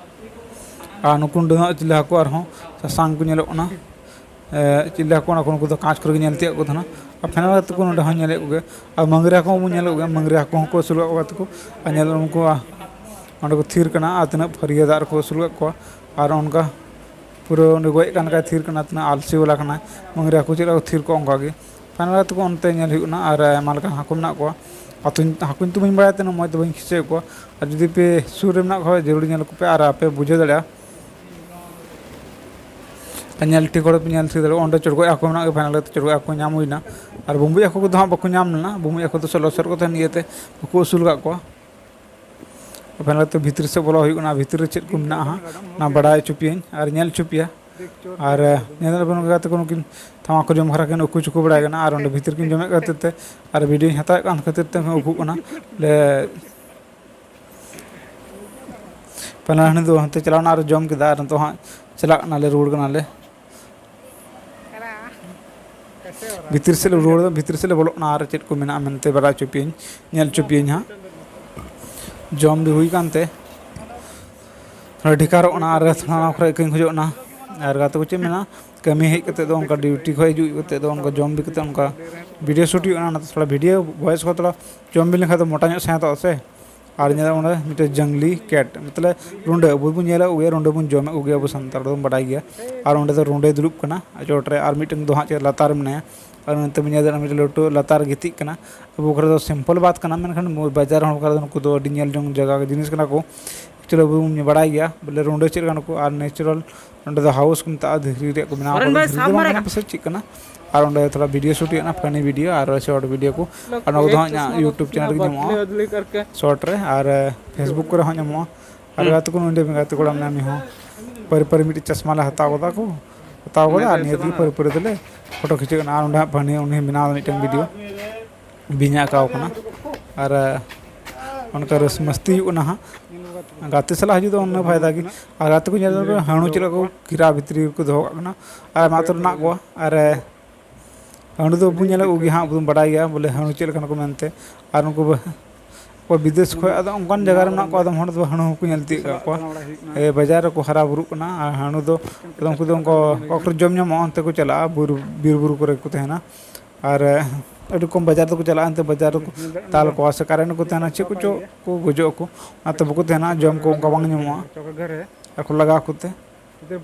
ᱟᱨ ᱱᱩᱠᱩ ᱱᱚᱰᱮ ᱦᱟᱸᱜ ᱪᱤᱞᱤ ᱦᱟᱹᱠᱩ ᱟᱨᱦᱚᱸ ᱥᱟᱥᱟᱝ ᱠᱚ ᱧᱮᱞᱚᱜ ᱠᱟᱱᱟ᱾ ᱮ, ᱪᱤᱞᱤ ᱦᱟᱹᱠᱩ ᱚᱱᱟ ᱠᱚ, ᱱᱩᱠᱩ ᱫᱚ ᱠᱟᱸᱪ ᱠᱚᱨᱮ ᱜᱮ ᱧᱮᱞ ᱛᱤᱭᱳᱜ ᱠᱚ ᱛᱟᱦᱮᱱᱟ᱾ ᱟᱨ ᱯᱷᱮᱱᱮᱞ ᱜᱟᱛᱮ ᱠᱚ ᱱᱚᱰᱮ ᱦᱚᱸ ᱧᱮᱞᱮᱫ ᱠᱚᱜᱮ᱾ ᱟᱨ ᱢᱟᱝᱜᱽᱨᱤ ᱦᱟᱹᱠᱩ ᱦᱚᱸᱵᱚᱱ ᱧᱮᱞᱮᱫ ᱠᱚᱜᱮ, ᱢᱟᱝᱜᱽᱨᱤ ᱦᱟᱹᱠᱩ ᱦᱚᱸᱠᱚ ᱟᱹᱥᱩᱞ ᱠᱟᱜ ᱠᱚᱣᱟ ᱜᱟᱛᱮ ᱠᱚ᱾ ᱟᱨ ᱧᱮᱞ ᱩᱱᱠᱩ, ᱟ, ᱚᱸᱰᱮ ᱠᱚ ᱛᱷᱤᱨ ᱠᱟᱱᱟ ᱟᱨ ᱛᱤᱱᱟᱹᱜ ᱯᱷᱟᱹᱨᱭᱟᱹ ᱫᱟᱜ ᱨᱮᱠᱚ ᱟᱹᱥᱩᱞ ᱠᱟᱜ ᱠᱚᱣᱟ᱾ ᱟᱨ ᱚᱱᱠᱟ ᱯᱩᱨᱟᱹ ᱩᱱᱤ ᱜᱚᱡ ᱠᱟᱱ ᱞᱮᱠᱟᱭ ᱛᱷᱤᱨ ᱠᱟᱱᱟ, ᱛᱤᱱᱟᱹᱜ ᱟᱞᱥᱤ ᱵᱟᱞᱟ ᱠᱟᱱᱟᱭ᱾ ᱢᱟᱝᱜᱽᱨᱤ ᱦᱟᱹᱠᱩ ᱪᱮᱫ ᱞᱮᱠᱟ ᱠᱚ ᱛᱷᱤᱨ ᱠᱚᱜᱼᱟ ᱚᱱᱠᱟ ᱜᱮ᱾ ᱯᱷᱟᱭᱱᱟᱞ ᱜᱟᱛᱮ ᱠᱚ ᱚᱱᱛᱮ ᱧᱮᱞ ᱦᱩᱭᱩᱜ ᱠᱟᱱᱟ ᱟᱨ ᱟᱭᱢᱟ ᱞᱮᱠᱟᱱ ᱦᱟᱹᱠᱩ ᱢᱮᱱᱟᱜ ᱠᱚᱣᱟ᱾ ᱟᱨ ᱛᱩᱧ-, ᱦᱟᱹᱠᱩ ᱧᱩᱛᱩᱢ ᱵᱟᱹᱧ ᱵᱟᱲᱟᱭᱟ, ᱛᱤᱱᱟᱹᱜ ᱢᱚᱡᱽ ᱛᱮ ᱵᱟᱹᱧ ᱠᱷᱤᱥᱟᱹᱭᱮᱫ ᱠᱚᱣᱟ᱾ ᱟᱨ ᱡᱩᱫᱤ ᱯᱮ ᱥᱩᱨ ᱨᱮ ᱢᱮᱱᱟᱜ ᱠᱚ ᱠᱷᱟᱡ ᱡᱟᱹᱨᱩᱲ ᱧᱮᱞ ᱠᱚᱯᱮ ᱟᱨ ᱟᱯᱮ ᱵᱩᱡᱷᱟᱹᱣ ᱫᱟᱲᱮᱭᱟᱜᱼᱟ᱾ ᱟᱨ ᱧᱮᱞ ᱴᱷᱤᱠ ᱦᱚᱲ ᱯᱮ ᱧᱮᱞ ᱴᱷᱤᱠ ᱫᱟᱲᱮᱭᱟᱜᱼᱟ, ᱚᱸᱰᱮ ᱪᱚᱲᱜᱚᱡ ᱦᱟᱹᱠᱩ ᱢᱮᱱᱟᱜ ᱠᱚᱣᱟ, ᱯᱷᱟᱭᱱᱟᱞ ᱨᱮ ᱪᱚᱲᱜᱚᱡ ᱦᱟᱹᱠᱩ ᱧᱟᱢ ᱦᱩᱭᱱᱟ᱾ ᱟᱨ ᱵᱩᱢᱵᱩᱡ ᱦᱟᱹᱠᱩ ᱠᱚᱫᱚ ᱦᱟᱸᱜ ᱵᱟᱠᱚ ᱧᱟᱢ ᱞᱮᱱᱟ, ᱵᱩᱢᱵᱩᱡ ᱦᱟᱹᱠᱩ ᱫᱚ ᱥᱮ ᱞᱚᱥᱚᱫ ᱠᱚ ᱛᱟᱦᱮᱱ ᱤᱭᱟᱹᱛᱮ ᱵᱟᱠᱚ ᱟᱹᱥᱩᱞ ᱠᱟᱜ ᱠᱚᱣᱟ᱾ ᱯᱷᱟᱭᱱᱟᱞ ᱛᱮ ᱵᱷᱤᱛᱨᱤ ᱥᱮᱫ ᱵᱚᱞᱚ ᱦᱩᱭᱩᱜ ᱠᱟᱱᱟ, ᱵᱷᱤᱛᱨᱤ ᱨᱮ ᱪᱮᱫ ᱠᱚ ᱢᱮᱱᱟᱜᱼᱟ ᱦᱟᱸᱜ, ᱚᱱᱟ ᱵᱟᱲᱟᱭ ᱦᱚᱪᱚ ᱯᱮᱭᱟᱹᱧ ᱟᱨ ᱧᱮᱞ ᱦᱚᱪᱚ ᱯᱮᱭᱟ᱾ ᱟᱨ, ᱮ, ᱧᱮᱞ ᱫᱟᱲᱮᱭᱟᱜ ᱠᱟᱱᱟ ᱜᱟᱛᱮ ᱠᱚ, ᱱᱩᱠᱤᱱ ᱛᱷᱟᱢᱟᱠᱩᱨ ᱡᱚᱢ ᱵᱟᱠᱷᱨᱟ ᱠᱤᱱ ᱩᱠᱩ ᱪᱩᱠᱩ ᱵᱟᱲᱟᱭ ᱠᱟᱱᱟ᱾ ᱟᱨ ᱚᱸᱰᱮ ᱵᱷᱤᱛᱨᱤ ᱠᱤᱱ ᱡᱚᱢᱮᱫ ᱠᱷᱟᱹᱛᱤᱨ ᱛᱮ ᱟᱨ ᱵᱷᱤᱰᱤᱭᱳᱧ ᱦᱟᱛᱟᱣᱮᱫ ᱠᱟᱱ ᱠᱷᱟᱹᱛᱤᱨ ᱛᱮ ᱩᱠᱩᱜ ᱠᱟᱱᱟ᱾ ᱞᱮ ᱯᱟᱞᱮ ᱦᱟᱹᱱᱤ ᱫᱚ ᱦᱟᱱᱛᱮ ᱪᱟᱞᱟᱣ ᱮᱱᱟ ᱟᱨ ᱡᱚᱢ ᱠᱮᱫᱟ, ᱟᱨ ᱱᱤᱛᱚᱜ ᱦᱟᱸᱜ ᱪᱟᱞᱟᱜ ᱠᱟᱱᱟᱞᱮ, ᱨᱩᱣᱟᱹᱲ ᱠᱟᱱᱟᱞᱮ᱾ ᱵᱷᱤᱛᱤᱨ ᱥᱮᱫ ᱞᱮ ᱨᱩᱣᱟᱹᱲ, ᱵᱷᱤᱛᱤᱨ ᱥᱮᱫ ᱞᱮ ᱵᱚᱞᱚᱜ ᱠᱟᱱᱟ ᱟᱨ ᱪᱮᱫ ᱠᱚ ᱢᱮᱱᱟᱜᱼᱟ ᱢᱮᱱᱛᱮ ᱵᱟᱲᱟᱭ ᱦᱚᱪᱚ ᱯᱮᱭᱟᱹᱧ, ᱧᱮᱞ ᱦᱚᱪᱚ ᱯᱮᱭᱟᱹᱧ ᱦᱟᱸᱜ᱾ ᱡᱚᱢ ᱵᱤ ᱦᱩᱭ ᱠᱟᱱᱛᱮ ᱛᱷᱚᱲᱟ ᱰᱷᱮᱠᱟᱨᱚᱜ ᱠᱟᱱᱟ ᱟᱨ ᱛᱷᱚᱲᱟ ᱚᱱᱟ ᱠᱚᱨᱮ ᱟᱹᱭᱠᱟᱹᱧ ᱠᱷᱚᱡᱚᱜ ᱠᱟᱱᱟ᱾ ᱟᱨ ᱜᱟᱛᱮ ᱠᱚ ᱪᱮᱫ ᱢᱮᱱᱟ, ᱠᱟᱹᱢᱤ ᱦᱮᱡ ᱠᱟᱛᱮᱫ ᱫᱚ ᱚᱱᱠᱟ ᱰᱤᱭᱩᱴᱤ ᱠᱷᱚᱡ ᱦᱤᱡᱩᱜ ᱠᱟᱛᱮᱫ ᱫᱚ ᱚᱱᱠᱟ ᱡᱚᱢ ᱵᱤ ᱠᱟᱛᱮᱫ ᱚᱱᱠᱟ ᱵᱷᱤᱰᱤᱭᱳ ᱥᱩᱴ ᱦᱩᱭᱩᱜ ᱠᱟᱱᱟ, ᱚᱱᱟᱛᱮ ᱛᱷᱚᱲᱟ ᱵᱷᱤᱰᱤᱭᱳ ᱵᱷᱚᱭᱮᱥ ᱠᱚ ᱛᱷᱚᱲᱟ ᱡᱚᱢ ᱵᱤ ᱞᱮᱱᱠᱷᱟᱱ ᱫᱚ ᱢᱚᱴᱟ ᱧᱚᱜ ᱥᱮᱬᱟ ᱛᱚᱜᱼᱟ ᱥᱮ᱾ ᱟᱨ ᱧᱮᱞ ᱚᱸᱰᱮ ᱢᱤᱫᱴᱮᱡ ᱡᱟᱝᱞᱤ ᱠᱮᱴ, ᱢᱚᱛᱞᱚᱵ ᱨᱩᱸᱰᱟᱹ, ᱟᱵᱚ ᱵᱚᱱ ᱧᱮᱞᱟ ᱠᱚᱜᱮᱭᱟ, ᱨᱩᱸᱰᱟᱹ ᱵᱚᱱ ᱡᱚᱢᱮᱫ ᱠᱚᱜᱮᱭᱟ ᱟᱵᱚ ᱥᱟᱱᱛᱟᱲ ᱫᱚᱵᱚᱱ ᱵᱟᱰᱟᱭ ᱜᱮᱭᱟ᱾ ᱟᱨ ᱚᱸᱰᱮ ᱫᱚ ᱨᱩᱸᱰᱟᱹᱭ ᱫᱩᱲᱩᱵ ᱠᱟᱱᱟ ᱪᱚᱴ ᱨᱮ, ᱟᱨ ᱢᱤᱫᱴᱮᱱ ᱫᱚ ᱦᱟᱸᱜ ᱪᱮᱫ ᱞᱟᱛᱟᱨ ᱨᱮ ᱢᱮᱱᱟᱭᱟ, ᱟᱨ ᱱᱚᱛᱮ ᱵᱚᱱ ᱧᱮᱞ ᱫᱟᱲᱮᱭᱟᱜᱼᱟ ᱢᱤᱫᱴᱮᱱ ᱞᱟᱹᱴᱩ ᱞᱟᱛᱟᱨ ᱨᱮ ᱜᱤᱛᱤᱡ ᱠᱟᱱᱟ᱾ ᱟᱵᱚ ᱠᱚᱨᱮ ᱫᱚ ᱥᱤᱢᱯᱚᱞ ᱵᱟᱛ ᱠᱟᱱᱟ, ᱢᱮᱱᱠᱷᱟᱱ ᱵᱟᱡᱟᱨ ᱦᱚᱲ ᱠᱚᱨᱮ ᱫᱚ ᱱᱩᱠᱩ ᱫᱚ ᱟᱹᱰᱤ ᱧᱮᱞ ᱡᱚᱝ ᱡᱟᱭᱜᱟ ᱡᱤᱱᱤᱥ ᱠᱟᱱᱟ ᱠᱚ᱾ ᱮᱠᱪᱩᱭᱮᱞᱤ ᱟᱵᱚ ᱵᱚᱱ ᱵᱟᱲᱟᱭ ᱜᱮᱭᱟ ᱵᱚᱞᱮ ᱨᱩᱸᱰᱟᱹ ᱪᱮᱫ ᱞᱮᱠᱟᱱᱟ ᱠᱚ, ᱟᱨ ᱱᱮᱪᱟᱨᱟᱞ ᱚᱸᱰᱮ ᱫᱚ ᱦᱟᱣᱩᱥ ᱠᱚ ᱢᱮᱛᱟᱜᱼᱟ, ᱫᱷᱤᱨᱤ ᱨᱮᱭᱟᱜ ᱠᱚ ᱵᱮᱱᱟᱣ ᱚᱨᱮᱱ ᱠᱟᱫᱟ, ᱵᱷᱟᱭ ᱫᱷᱤᱨᱤ ᱫᱚ ᱥᱟᱵ ᱵᱟᱝ ᱢᱟᱨᱟ ᱠᱟᱱᱟ, ᱠᱟᱯ᱾ ᱯᱟᱥᱮᱡ ᱪᱮᱫ ᱠᱟᱱᱟ᱾ ᱟᱨ ᱚᱸᱰᱮ ᱛᱷᱚᱲᱟ ᱵᱷᱤᱰᱤᱭᱳ ᱥᱩᱴ ᱦᱩᱭᱩᱜ ᱠᱟᱱᱟ, ᱯᱷᱟᱱᱤ ᱵᱷᱤᱰᱤᱭᱳ ᱟᱨ ᱥᱚᱨᱴ ᱵᱷᱤᱰᱤᱭᱳ ᱠᱚ᱾ ᱟᱨ ᱱᱚᱣᱟ ᱠᱚᱫᱚ ᱦᱟᱸᱜ ᱤᱧᱟᱹᱜ YouTube ᱪᱮᱱᱮᱞ ᱨᱮᱜᱮ ᱧᱟᱢᱚᱜᱼᱟ, ᱥᱚᱨᱴ ᱨᱮ, ᱟᱨ, ᱮ, Facebook ᱠᱚᱨᱮ ᱦᱚᱸ ᱧᱟᱢᱚᱜᱼᱟ᱾ ᱟᱨ ᱦᱩᱸ᱾ ᱜᱟᱛᱮ ᱠᱚ, ᱱᱚᱰᱮ ᱜᱟᱛᱮ ᱠᱚᱲᱟ ᱢᱮᱱᱟᱭᱟ, ᱩᱱᱤ ᱦᱚᱸ ᱯᱟᱹᱨᱤ ᱯᱟᱹᱨᱤ ᱢᱤᱫᱴᱮᱡ ᱪᱚᱥᱢᱟ ᱞᱮ ᱦᱟᱛᱟᱣ ᱠᱟᱫᱟ ᱠᱚ, ᱦᱟᱛᱟᱣ ᱠᱟᱫᱟ, ᱟᱨ ᱱᱤᱭᱟᱹ ᱛᱮᱜᱮ ᱯᱟᱹᱨᱤ ᱯᱟᱹᱨᱤ ᱛᱮᱞᱮ ᱯᱷᱳᱴᱳ ᱠᱷᱤᱪᱟᱹᱜ ᱠᱟᱱᱟ᱾ ᱟᱨ ᱚᱸᱰᱮ ᱦᱟᱸᱜ ᱯᱷᱟᱱᱤ ᱩᱱᱤ ᱵᱮᱱᱟᱣ ᱫᱟ ᱢᱤᱫᱴᱮᱱ ᱵᱷᱤᱰᱤᱭᱳ, ᱵᱤᱧ ᱮ ᱟᱸᱠᱟᱣ ᱠᱟᱱᱟ᱾ ᱟᱨ, ᱮ, ᱚᱱᱠᱟ ᱨᱟᱹᱥ ᱢᱟᱹᱥᱛᱤ ᱦᱩᱭᱩᱜ ᱠᱟᱱᱟ ᱦᱟᱸᱜ᱾ ᱜᱟᱛᱮ ᱥᱟᱞᱟᱜ ᱦᱤᱡᱩᱜ ᱫᱚ ᱚᱱᱟ ᱯᱷᱟᱭᱫᱟ ᱜᱮ᱾ ᱟᱨ ᱜᱟᱛᱮ ᱠᱚ ᱧᱮᱞ ᱧᱟᱢ ᱠᱚᱣᱟ, ᱦᱟᱹᱬᱩ ᱪᱮᱫ ᱞᱮᱠᱟ ᱠᱚ ᱜᱷᱮᱨᱟ ᱵᱷᱤᱛᱨᱤ ᱨᱮᱠᱚ ᱫᱚᱦᱚ ᱠᱟᱜ ᱠᱟᱱᱟ᱾ ᱟᱨ ᱟᱭᱢᱟ ᱩᱛᱟᱹᱨ ᱢᱮᱱᱟᱜ ᱠᱚᱣᱟ᱾ ᱟᱨ, ᱮ, ᱦᱟᱹᱬᱩ ᱫᱚ ᱵᱚᱱ ᱧᱮᱞᱮᱫ ᱠᱚᱜᱮ ᱦᱟᱸᱜ, ᱟᱵᱚ ᱵᱚᱱ ᱵᱟᱰᱟᱭ ᱜᱮᱭᱟ ᱵᱚᱞᱮ ᱦᱟᱹᱬᱩ ᱪᱮᱫ ᱞᱮᱠᱟᱱ ᱠᱚ ᱢᱮᱱᱛᱮ᱾ ᱟᱨ ᱩᱱᱠᱩ ᱵᱟ-, ᱚᱠᱚᱭ ᱵᱤᱫᱮᱥ ᱠᱷᱚᱱ, ᱟᱫᱚ ᱚᱱᱠᱟᱱ ᱡᱟᱭᱜᱟ ᱨᱮ ᱢᱮᱱᱟᱜ ᱠᱚᱣᱟ, ᱟᱫᱚᱢ ᱦᱚᱲ ᱫᱚ ᱦᱟᱹᱬᱩ ᱦᱚᱸᱠᱚ ᱧᱮᱞ ᱛᱤᱭᱳᱜ ᱠᱟᱜ ᱠᱚᱣᱟ᱾ ᱮ, ᱵᱟᱡᱟᱨ ᱨᱮᱠᱚ ᱦᱟᱨᱟ ᱵᱩᱨᱩᱜ ᱠᱟᱱᱟ᱾ ᱟᱨ ᱦᱟᱹᱬᱩ ᱫᱚ, ᱟᱫᱚ ᱩᱱᱠᱩ ᱫᱚ ᱚᱱᱠᱟ ᱚᱠᱟ ᱠᱚᱨᱮ ᱡᱚᱢ ᱧᱟᱢᱚᱜᱼᱟ, ᱚᱱᱛᱮ ᱠᱚ ᱪᱟᱞᱟᱜᱼᱟ, ᱵᱩᱨᱩ, ᱵᱤᱨ ᱵᱩᱨᱩ ᱠᱚᱨᱮ ᱠᱚ ᱛᱟᱦᱮᱱᱟ᱾ ᱟᱨ, ᱮ, ᱟᱹᱰᱤ ᱠᱚᱢ ᱵᱟᱡᱟᱨ ᱫᱚᱠᱚ ᱪᱟᱞᱟᱜᱼᱟ, ᱮᱱᱛᱮ ᱵᱟᱡᱟᱨ ᱨᱮᱠᱚ ᱫᱟᱞ ᱠᱚᱣᱟ ᱥᱮ ᱠᱟᱨᱮᱱᱴ ᱠᱚ ᱛᱟᱦᱮᱱᱟ, ᱪᱮᱫ ᱠᱚᱪᱚ ᱠᱚ ᱜᱚᱡᱚᱜ ᱟᱠᱚ, ᱚᱱᱟᱛᱮ ᱵᱟᱠᱚ ᱛᱟᱦᱮᱱᱟ, ᱡᱚᱢ ᱠᱚ ᱚᱱᱠᱟ ᱵᱟᱝ ᱧᱟᱢᱚᱜᱼᱟ᱾ ᱟᱨ ᱠᱚ ᱞᱟᱜᱟᱣ ᱠᱚᱛᱮ᱾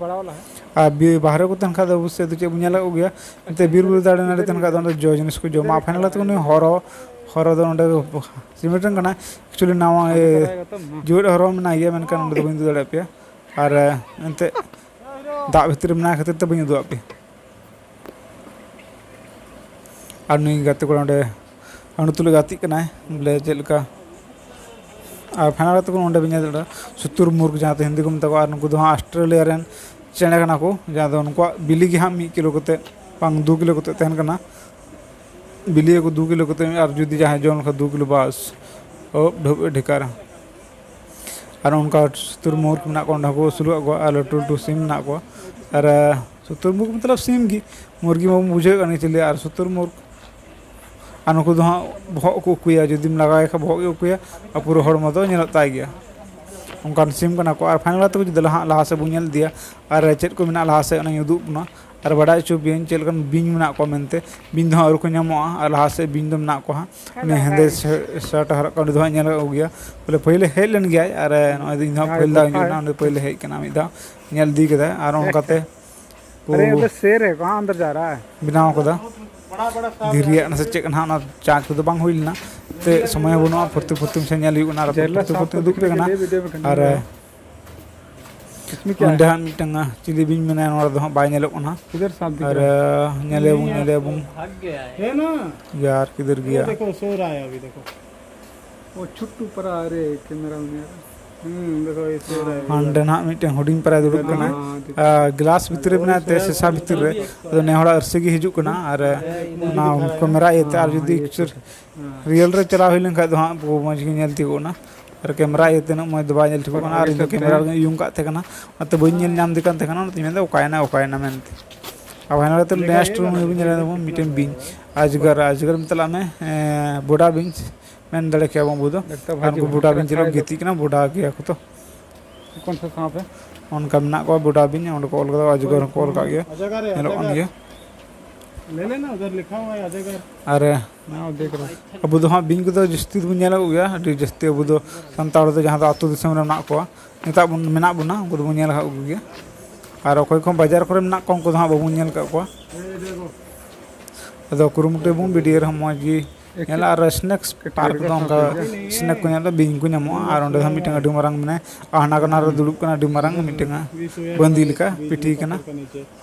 ᱟᱨ ᱵᱤ-, ᱵᱟᱦᱨᱮ ᱠᱚ ᱛᱟᱦᱮᱱ ᱠᱷᱟᱡ ᱫᱚ ᱚᱵᱚᱥᱥᱳᱭ ᱫᱚ ᱪᱮᱫ ᱵᱚᱱ ᱧᱮᱞ ᱠᱚ ᱜᱮᱭᱟ, ᱮᱱᱛᱮ ᱵᱤᱨ ᱵᱩᱨᱩ ᱫᱟᱨᱮ ᱱᱟᱹᱲᱤ ᱛᱟᱦᱮᱱ ᱠᱷᱟᱡ ᱫᱚ ᱚᱸᱰᱮ ᱡᱚ ᱡᱤᱱᱤᱥ ᱠᱚ ᱡᱚᱢᱟ᱾ ᱯᱷᱟᱭᱱᱟᱞ ᱛᱮ ᱩᱱᱤ ᱦᱚᱨᱚ, ᱦᱚᱨᱚ ᱫᱚ ᱚᱸᱰᱮ ᱥᱤᱢᱮᱱᱴ ᱨᱮᱱ ᱠᱟᱱᱟᱭ, ᱮᱠᱪᱩᱭᱮᱞᱤ ᱱᱟᱣᱟ, ᱮ, ᱡᱮᱣᱮᱫ ᱦᱚᱨᱚ ᱢᱮᱱᱟᱭ ᱜᱮᱭᱟ, ᱢᱮᱱᱠᱷᱟᱱ ᱚᱸᱰᱮ ᱫᱚ ᱵᱟᱹᱧ ᱩᱫᱩᱜ ᱫᱟᱲᱮᱭᱟᱜ ᱯᱮᱭᱟ᱾ ᱟᱨ, ᱮ, ᱮᱱᱛᱮ ᱫᱟᱜ ᱵᱷᱤᱛᱨᱤ ᱨᱮ ᱢᱮᱱᱟᱭ ᱠᱷᱟᱹᱛᱤᱨ ᱛᱮ ᱵᱟᱹᱧ ᱩᱫᱩᱜ ᱟᱫ ᱯᱮᱭᱟ᱾ ᱟᱨ ᱱᱩᱭ ᱜᱟᱛᱮ ᱠᱚᱲᱟ ᱚᱸᱰᱮ ᱦᱟᱹᱬᱩ ᱛᱩᱞᱩᱡ ᱜᱟᱛᱮᱜ ᱠᱟᱱᱟᱭ, ᱵᱚᱞᱮ ᱪᱮᱫ ᱞᱮᱠᱟ᱾ ᱟᱨ ᱯᱷᱟᱭᱱᱟᱞ ᱠᱟᱛᱮ ᱠᱚ ᱚᱸᱰᱮ ᱵᱤᱱ ᱧᱮᱞ ᱫᱟᱲᱮᱭᱟᱜᱼᱟ ᱥᱩᱛᱩᱨ ᱢᱩᱨᱜᱽ, ᱡᱟᱦᱟᱸ ᱫᱚ ᱦᱤᱱᱫᱤ ᱠᱚ ᱢᱮᱛᱟ ᱠᱚᱣᱟ, ᱟᱨ ᱱᱩᱠᱩ ᱫᱚ ᱦᱟᱸᱜ ᱚᱥᱴᱨᱮᱞᱤᱭᱟ ᱨᱮᱱ ᱪᱮᱬᱮ ᱠᱟᱱᱟ ᱠᱚ, ᱡᱟᱦᱟᱸ ᱫᱚ ᱱᱩᱠᱩᱣᱟᱜ ᱵᱤᱞᱤ ᱜᱮ ᱦᱟᱸᱜ ᱢᱤᱫ ᱠᱤᱞᱳ ᱠᱟᱛᱮ ᱵᱟᱝ ᱫᱩ ᱠᱤᱞᱳ ᱠᱟᱛᱮ ᱛᱟᱦᱮᱱ ᱠᱟᱱᱟ᱾ ᱵᱤᱞᱤᱭᱟᱠᱚ ᱫᱩ ᱠᱤᱞᱳ ᱠᱟᱛᱮ, ᱟᱨ ᱡᱩᱫᱤ ᱡᱟᱦᱟᱸᱭ ᱡᱚᱢ ᱞᱮᱠᱷᱟᱱ ᱫᱩ ᱠᱤᱞᱳ ᱵᱟᱥ, ᱚ, ᱰᱷᱮᱨ ᱰᱷᱮᱠᱟᱨᱟ᱾ ᱟᱨ ᱚᱱᱠᱟ ᱥᱩᱛᱩᱨ ᱢᱩᱨᱜᱽ ᱢᱮᱱᱟᱜ ᱠᱚᱣᱟ, ᱚᱸᱰᱮ ᱦᱚᱸᱠᱚ ᱟᱹᱥᱩᱞ ᱠᱟᱜ ᱠᱚᱣᱟ, ᱟᱨ ᱞᱟᱹᱴᱩ ᱞᱟᱹᱴᱩ ᱥᱤᱢ ᱢᱮᱱᱟᱜ ᱠᱚᱣᱟ᱾ ᱟᱨ, ᱮ, ᱥᱩᱛᱩᱨ ᱢᱩᱨᱜᱽ ᱢᱚᱛᱞᱚᱵ ᱥᱤᱢ ᱜᱮ, ᱢᱩᱨᱜᱤ ᱢᱟᱵᱚᱱ ᱵᱩᱡᱷᱟᱹᱣᱮᱫ ᱠᱟᱱ ᱜᱮ ᱪᱤᱞᱤ, ᱟᱨ ᱥᱩᱛᱩᱨ ᱢᱩᱨᱜᱽ, ᱟᱨ ᱱᱩᱠᱩ ᱫᱚ ᱦᱟᱸᱜ ᱵᱚᱦᱚᱜ ᱠᱚ ᱩᱠᱩᱭᱟ, ᱡᱩᱫᱤᱢ ᱞᱟᱜᱟᱣᱮ ᱠᱷᱟᱱ ᱵᱚᱦᱚᱜ ᱜᱮ ᱩᱠᱩᱭᱟ, ᱟᱨ ᱯᱩᱨᱟᱹ ᱦᱚᱲᱢᱚ ᱫᱚ ᱧᱮᱞᱚᱜ ᱛᱟᱭ ᱜᱮᱭᱟ᱾ ᱚᱱᱠᱟᱱ ᱥᱤᱢ ᱠᱟᱱᱟ ᱠᱚ᱾ ᱟᱨ ᱯᱷᱟᱭᱱᱟᱞ ᱠᱟᱛᱮ ᱠᱚ ᱡᱩᱫᱤ ᱞᱟᱦᱟ, ᱞᱟᱦᱟ ᱥᱮᱫ ᱵᱚᱱ ᱧᱮᱞ ᱤᱫᱤᱭᱟ, ᱟᱨ ᱪᱮᱫ ᱠᱚ ᱢᱮᱱᱟᱜᱼᱟ ᱞᱟᱦᱟ ᱥᱮᱫ, ᱚᱱᱟᱧ ᱩᱫᱩᱜ ᱵᱚᱱᱟ᱾ ᱟᱨ ᱵᱟᱰᱟᱭ ᱦᱚᱪᱚ ᱯᱮᱭᱟᱹᱧ ᱪᱮᱫ ᱞᱮᱠᱟᱱ ᱵᱤᱧ ᱢᱮᱱᱟᱜ ᱠᱚᱣᱟ ᱢᱮᱱᱛᱮ᱾ ᱵᱤᱧ ᱫᱚ ᱦᱟᱸᱜ ᱟᱹᱣᱨᱤ ᱠᱚ ᱧᱟᱢᱚᱜᱼᱟ, ᱟᱨ ᱞᱟᱦᱟ ᱥᱮᱫ ᱵᱤᱧ ᱫᱚ ᱢᱮᱱᱟᱜ ᱠᱚᱣᱟ ᱦᱟᱸᱜ᱾ ᱩᱱᱤ ᱦᱮᱸᱫᱮ ᱥᱮ-, ᱥᱟᱨᱴ ᱦᱚᱨᱚᱜ ᱠᱟᱜ, ᱩᱱᱤ ᱫᱚ ᱦᱟᱸᱜ ᱧᱮᱞ ᱠᱟᱜ ᱠᱚᱜᱮᱭᱟ, ᱵᱚᱞᱮ ᱯᱟᱹᱦᱤᱞᱮ ᱦᱮᱡ ᱞᱮᱱ ᱜᱮᱭᱟᱭ, ᱟᱨ ᱱᱚᱜᱼᱚᱭ ᱫᱚ ᱤᱧ ᱫᱚ ᱦᱟᱸᱜ ᱯᱟᱹᱦᱤᱞ ᱫᱷᱟᱣ ᱤᱧ ᱦᱩᱭᱱᱟ, ᱩᱱᱤ ᱯᱟᱹᱦᱤᱞᱮ ᱦᱮᱡ ᱠᱟᱱᱟ, ᱢᱤᱫ ᱫᱷᱟᱣ ᱧᱮᱞ ᱤᱫᱤ ᱠᱟᱫᱟᱭ᱾ ᱟᱨ ᱚᱱᱠᱟᱛᱮ ᱠᱚ ᱟᱨᱮ, ᱩᱫᱷᱟᱨ ᱥᱮᱨ ᱦᱮ, ᱠᱟᱦᱟᱸ ᱟᱱᱫᱟᱨ ᱡᱟ ᱨᱟᱦᱟ ᱦᱮ? ᱵᱮᱱᱟᱣ ᱠᱟᱫᱟ᱾ ᱫᱷᱤᱨᱤ ᱨᱮᱭᱟᱜ ᱱᱟᱥᱮ ᱪᱮᱫ ᱠᱟᱱᱟ ᱦᱟᱸᱜ, ᱚᱱᱟ ᱪᱟᱨᱡᱽ ᱠᱚᱫᱚ ᱵᱟᱝ ᱦᱩᱭ ᱞᱮᱱᱟ, ᱛᱮ ᱥᱚᱢᱚᱭ ᱦᱚᱸ ᱵᱟᱹᱱᱩᱜᱼᱟ, ᱯᱷᱩᱨᱛᱤ ᱯᱷᱩᱨᱛᱤ ᱢᱟᱥᱮ ᱧᱮᱞ ᱦᱩᱭᱩᱜ ᱠᱟᱱᱟ, ᱟᱨ ᱯᱷᱩᱨᱛᱤ ᱯᱷᱩᱨᱛᱤ ᱩᱫᱩᱜ ᱯᱮ ᱠᱟᱱᱟ᱾ ᱟᱨ ᱚᱸᱰᱮ ᱦᱟᱸᱜ ᱢᱤᱫᱴᱟᱝ, ᱟᱸ, ᱪᱤᱞᱤ ᱵᱤᱧ ᱢᱮᱱᱟᱭᱟ, ᱱᱚᱣᱟ ᱨᱮᱫᱚ ᱦᱟᱸᱜ ᱵᱟᱭ ᱧᱮᱞᱚᱜ ᱠᱟᱱᱟ᱾ ᱟᱨ, ᱟᱸ, ᱧᱮᱞᱮᱭᱟᱵᱚᱱ, ᱧᱮᱞᱮᱭᱟᱵᱚᱱ᱾ ᱭᱟᱨ, ᱠᱤᱫᱷᱟᱨ ᱜᱮᱭᱟ? ᱫᱮᱠᱷᱳ, ᱥᱳ ᱨᱟᱦᱟ ᱦᱮ ᱟᱵᱷᱤ, ᱫᱮᱠᱷᱳ᱾ ᱳ, ᱪᱷᱩᱴᱴᱩ ᱯᱟᱨᱟ, ᱟᱨᱮ, ᱠᱮᱢᱮᱨᱟ ᱢᱮᱱ ᱨᱮ᱾ ᱦᱟᱸᱰᱮ ᱱᱟᱦᱟᱜ ᱢᱤᱫᱴᱮᱱ ᱦᱩᱰᱤᱧ ᱯᱟᱨᱟᱭ ᱫᱩᱲᱩᱵ ᱠᱟᱱᱟ᱾ ᱟᱨ ᱜᱞᱟᱥ ᱵᱷᱤᱛᱨᱤ ᱨᱮ ᱢᱮᱱᱟᱭ ᱛᱮ ᱥᱤᱥᱟ ᱵᱷᱤᱛᱨᱤ ᱨᱮ᱾ ᱟᱫᱚ ᱱᱮ ᱦᱚᱲᱟᱜ ᱟᱹᱨᱥᱤ ᱜᱮ ᱦᱤᱡᱩᱜ ᱠᱟᱱᱟ᱾ ᱟᱨ ᱚᱱᱟ ᱠᱮᱢᱮᱨᱟ ᱤᱭᱟᱹᱛᱮ ᱟᱨ ᱡᱩᱫᱤ ᱮᱠᱪᱩᱭᱮᱞ ᱨᱤᱭᱮᱞ ᱨᱮ ᱪᱟᱞᱟᱣ ᱦᱩᱭ ᱞᱮᱱᱠᱷᱟᱱ ᱫᱚ ᱦᱟᱸᱜ ᱵᱚᱦᱩ ᱢᱚᱡᱽ ᱜᱮ ᱧᱮᱞ ᱛᱤᱭᱳᱜᱚᱜ ᱠᱟᱱᱟ᱾ ᱟᱨ ᱠᱮᱢᱮᱨᱟ ᱤᱭᱟᱹᱛᱮ ᱩᱱᱟᱹᱜ ᱢᱚᱡᱽ ᱫᱚ ᱵᱟᱭ ᱧᱮᱞ ᱴᱷᱤᱠᱚᱜ ᱠᱟᱱᱟ᱾ ᱟᱨ ᱤᱧ ᱫᱚ ᱠᱮᱢᱮᱨᱟ ᱨᱮᱜᱮᱧ ᱩᱭᱩᱝ ᱠᱟᱜ ᱛᱟᱦᱮᱸ ᱠᱟᱱᱟ, ᱚᱱᱟᱛᱮ ᱵᱟᱹᱧ ᱧᱮᱞ ᱧᱟᱢ ᱫᱮ ᱠᱟᱱ ᱛᱟᱦᱮᱸ ᱠᱟᱱᱟ᱾ ᱚᱱᱟᱛᱮᱧ ᱢᱮᱱᱫᱟ, "ᱚᱠᱟᱭᱮᱱᱟ, ᱚᱠᱟᱭᱮᱱᱟ?" ᱢᱮᱱᱛᱮ᱾ ᱟᱨ ᱯᱷᱟᱭᱱᱟᱞ ᱨᱮ ᱱᱮᱠᱥᱴ ᱨᱩᱢ ᱨᱮᱵᱚᱱ ᱧᱮᱞ ᱧᱟᱢᱟ ᱢᱤᱫᱴᱮᱱ ᱵᱤᱧ, ᱟᱡᱽᱜᱟᱨ, ᱟᱡᱽᱜᱟᱨ ᱢᱮᱛᱟᱜ ᱢᱮ, ᱮᱸ, ᱵᱚᱰᱟ ᱵᱤᱧ ᱢᱮᱱ ᱫᱟᱲᱮ ᱠᱮᱭᱟ ᱵᱚᱱ ᱟᱵᱚ ᱫᱚ᱾ ᱟᱨ ᱩᱱᱠᱩ ᱵᱚᱰᱟ ᱵᱤᱧ ᱪᱮᱫ ᱞᱮᱠᱟ ᱠᱚ ᱜᱤᱛᱤᱡ ᱠᱟᱱᱟ, ᱵᱚᱰᱟ ᱜᱮᱭᱟ ᱠᱚ ᱛᱚ᱾ ᱚᱱᱠᱟ ᱢᱮᱱᱟᱜ ᱠᱚᱣᱟ ᱵᱚᱰᱟ ᱵᱤᱧ, ᱚᱸᱰᱮ ᱠᱚ ᱚᱞ ᱠᱟᱫᱟ, ᱟᱡᱽᱜᱟᱨ ᱦᱚᱸᱠᱚ ᱚᱞ ᱠᱟᱜ ᱜᱮᱭᱟ, ᱧᱮᱞᱚᱜ ᱠᱟᱱ ᱜᱮᱭᱟ᱾ ᱟᱨ ᱟᱵᱚ ᱫᱚ ᱦᱟᱸᱜ ᱵᱤᱧ ᱠᱚᱫᱚ ᱡᱟᱹᱥᱛᱤ ᱫᱚᱵᱚᱱ ᱧᱮᱞ ᱟᱠᱟᱫ ᱠᱚᱜᱮᱭᱟ, ᱟᱹᱰᱤ ᱡᱟᱹᱥᱛᱤ ᱟᱵᱚ ᱫᱚ ᱥᱟᱱᱛᱟᱲ ᱫᱚ ᱡᱟᱦᱟᱸ ᱫᱚ ᱟᱹᱛᱩ ᱫᱤᱥᱚᱢ ᱨᱮ ᱢᱮᱱᱟᱜ ᱠᱚᱣᱟ, ᱱᱮᱛᱟᱨ ᱵᱚᱱ, ᱢᱮᱱᱟᱜ ᱵᱚᱱᱟ, ᱩᱱᱠᱩ ᱫᱚᱵᱚᱱ ᱧᱮᱞ ᱟᱠᱟᱫ ᱠᱚᱜᱮᱭᱟ᱾ ᱟᱨ ᱚᱠᱚᱭ ᱠᱚ ᱵᱟᱡᱟᱨ ᱠᱚᱨᱮ ᱢᱮᱱᱟᱜ ᱠᱚᱣᱟ, ᱩᱱᱠᱩ ᱫᱚ ᱦᱟᱸᱜ ᱵᱟᱵᱚᱱ ᱧᱮᱞ ᱟᱠᱟᱫ ᱠᱚᱣᱟ᱾ ᱟᱫᱚ ᱠᱩᱨᱩᱢᱩᱴᱩᱭᱟᱵᱚᱱ ᱵᱷᱤᱰᱤᱭᱳ ᱨᱮᱦᱚᱸ ᱢᱚᱡᱽ ᱜᱮ ᱧᱮᱞᱟ᱾ ᱟᱨ ᱥᱱᱮᱠᱥ ᱯᱟᱨᱠ ᱫᱚ ᱚᱱᱠᱟ ᱥᱱᱮᱠ ᱠᱚ ᱧᱟᱢᱚᱜᱼᱟ, ᱵᱤᱧ ᱠᱚ ᱧᱟᱢᱚᱜᱼᱟ᱾ ᱟᱨ ᱚᱸᱰᱮ ᱦᱚᱸ ᱢᱤᱫᱴᱟᱝ ᱟᱹᱰᱤ ᱢᱟᱨᱟᱝ ᱢᱮᱱᱟᱭᱟ, ᱟᱨ ᱦᱟᱱᱟ ᱠᱚᱱᱟ ᱨᱮ ᱫᱩᱲᱩᱵ ᱠᱟᱱᱟ ᱟᱹᱰᱤ ᱢᱟᱨᱟᱝ ᱢᱤᱫᱴᱟᱝ ᱵᱟᱸᱫᱤ ᱞᱮᱠᱟ ᱯᱤᱴᱷᱤ ᱠᱟᱱᱟ,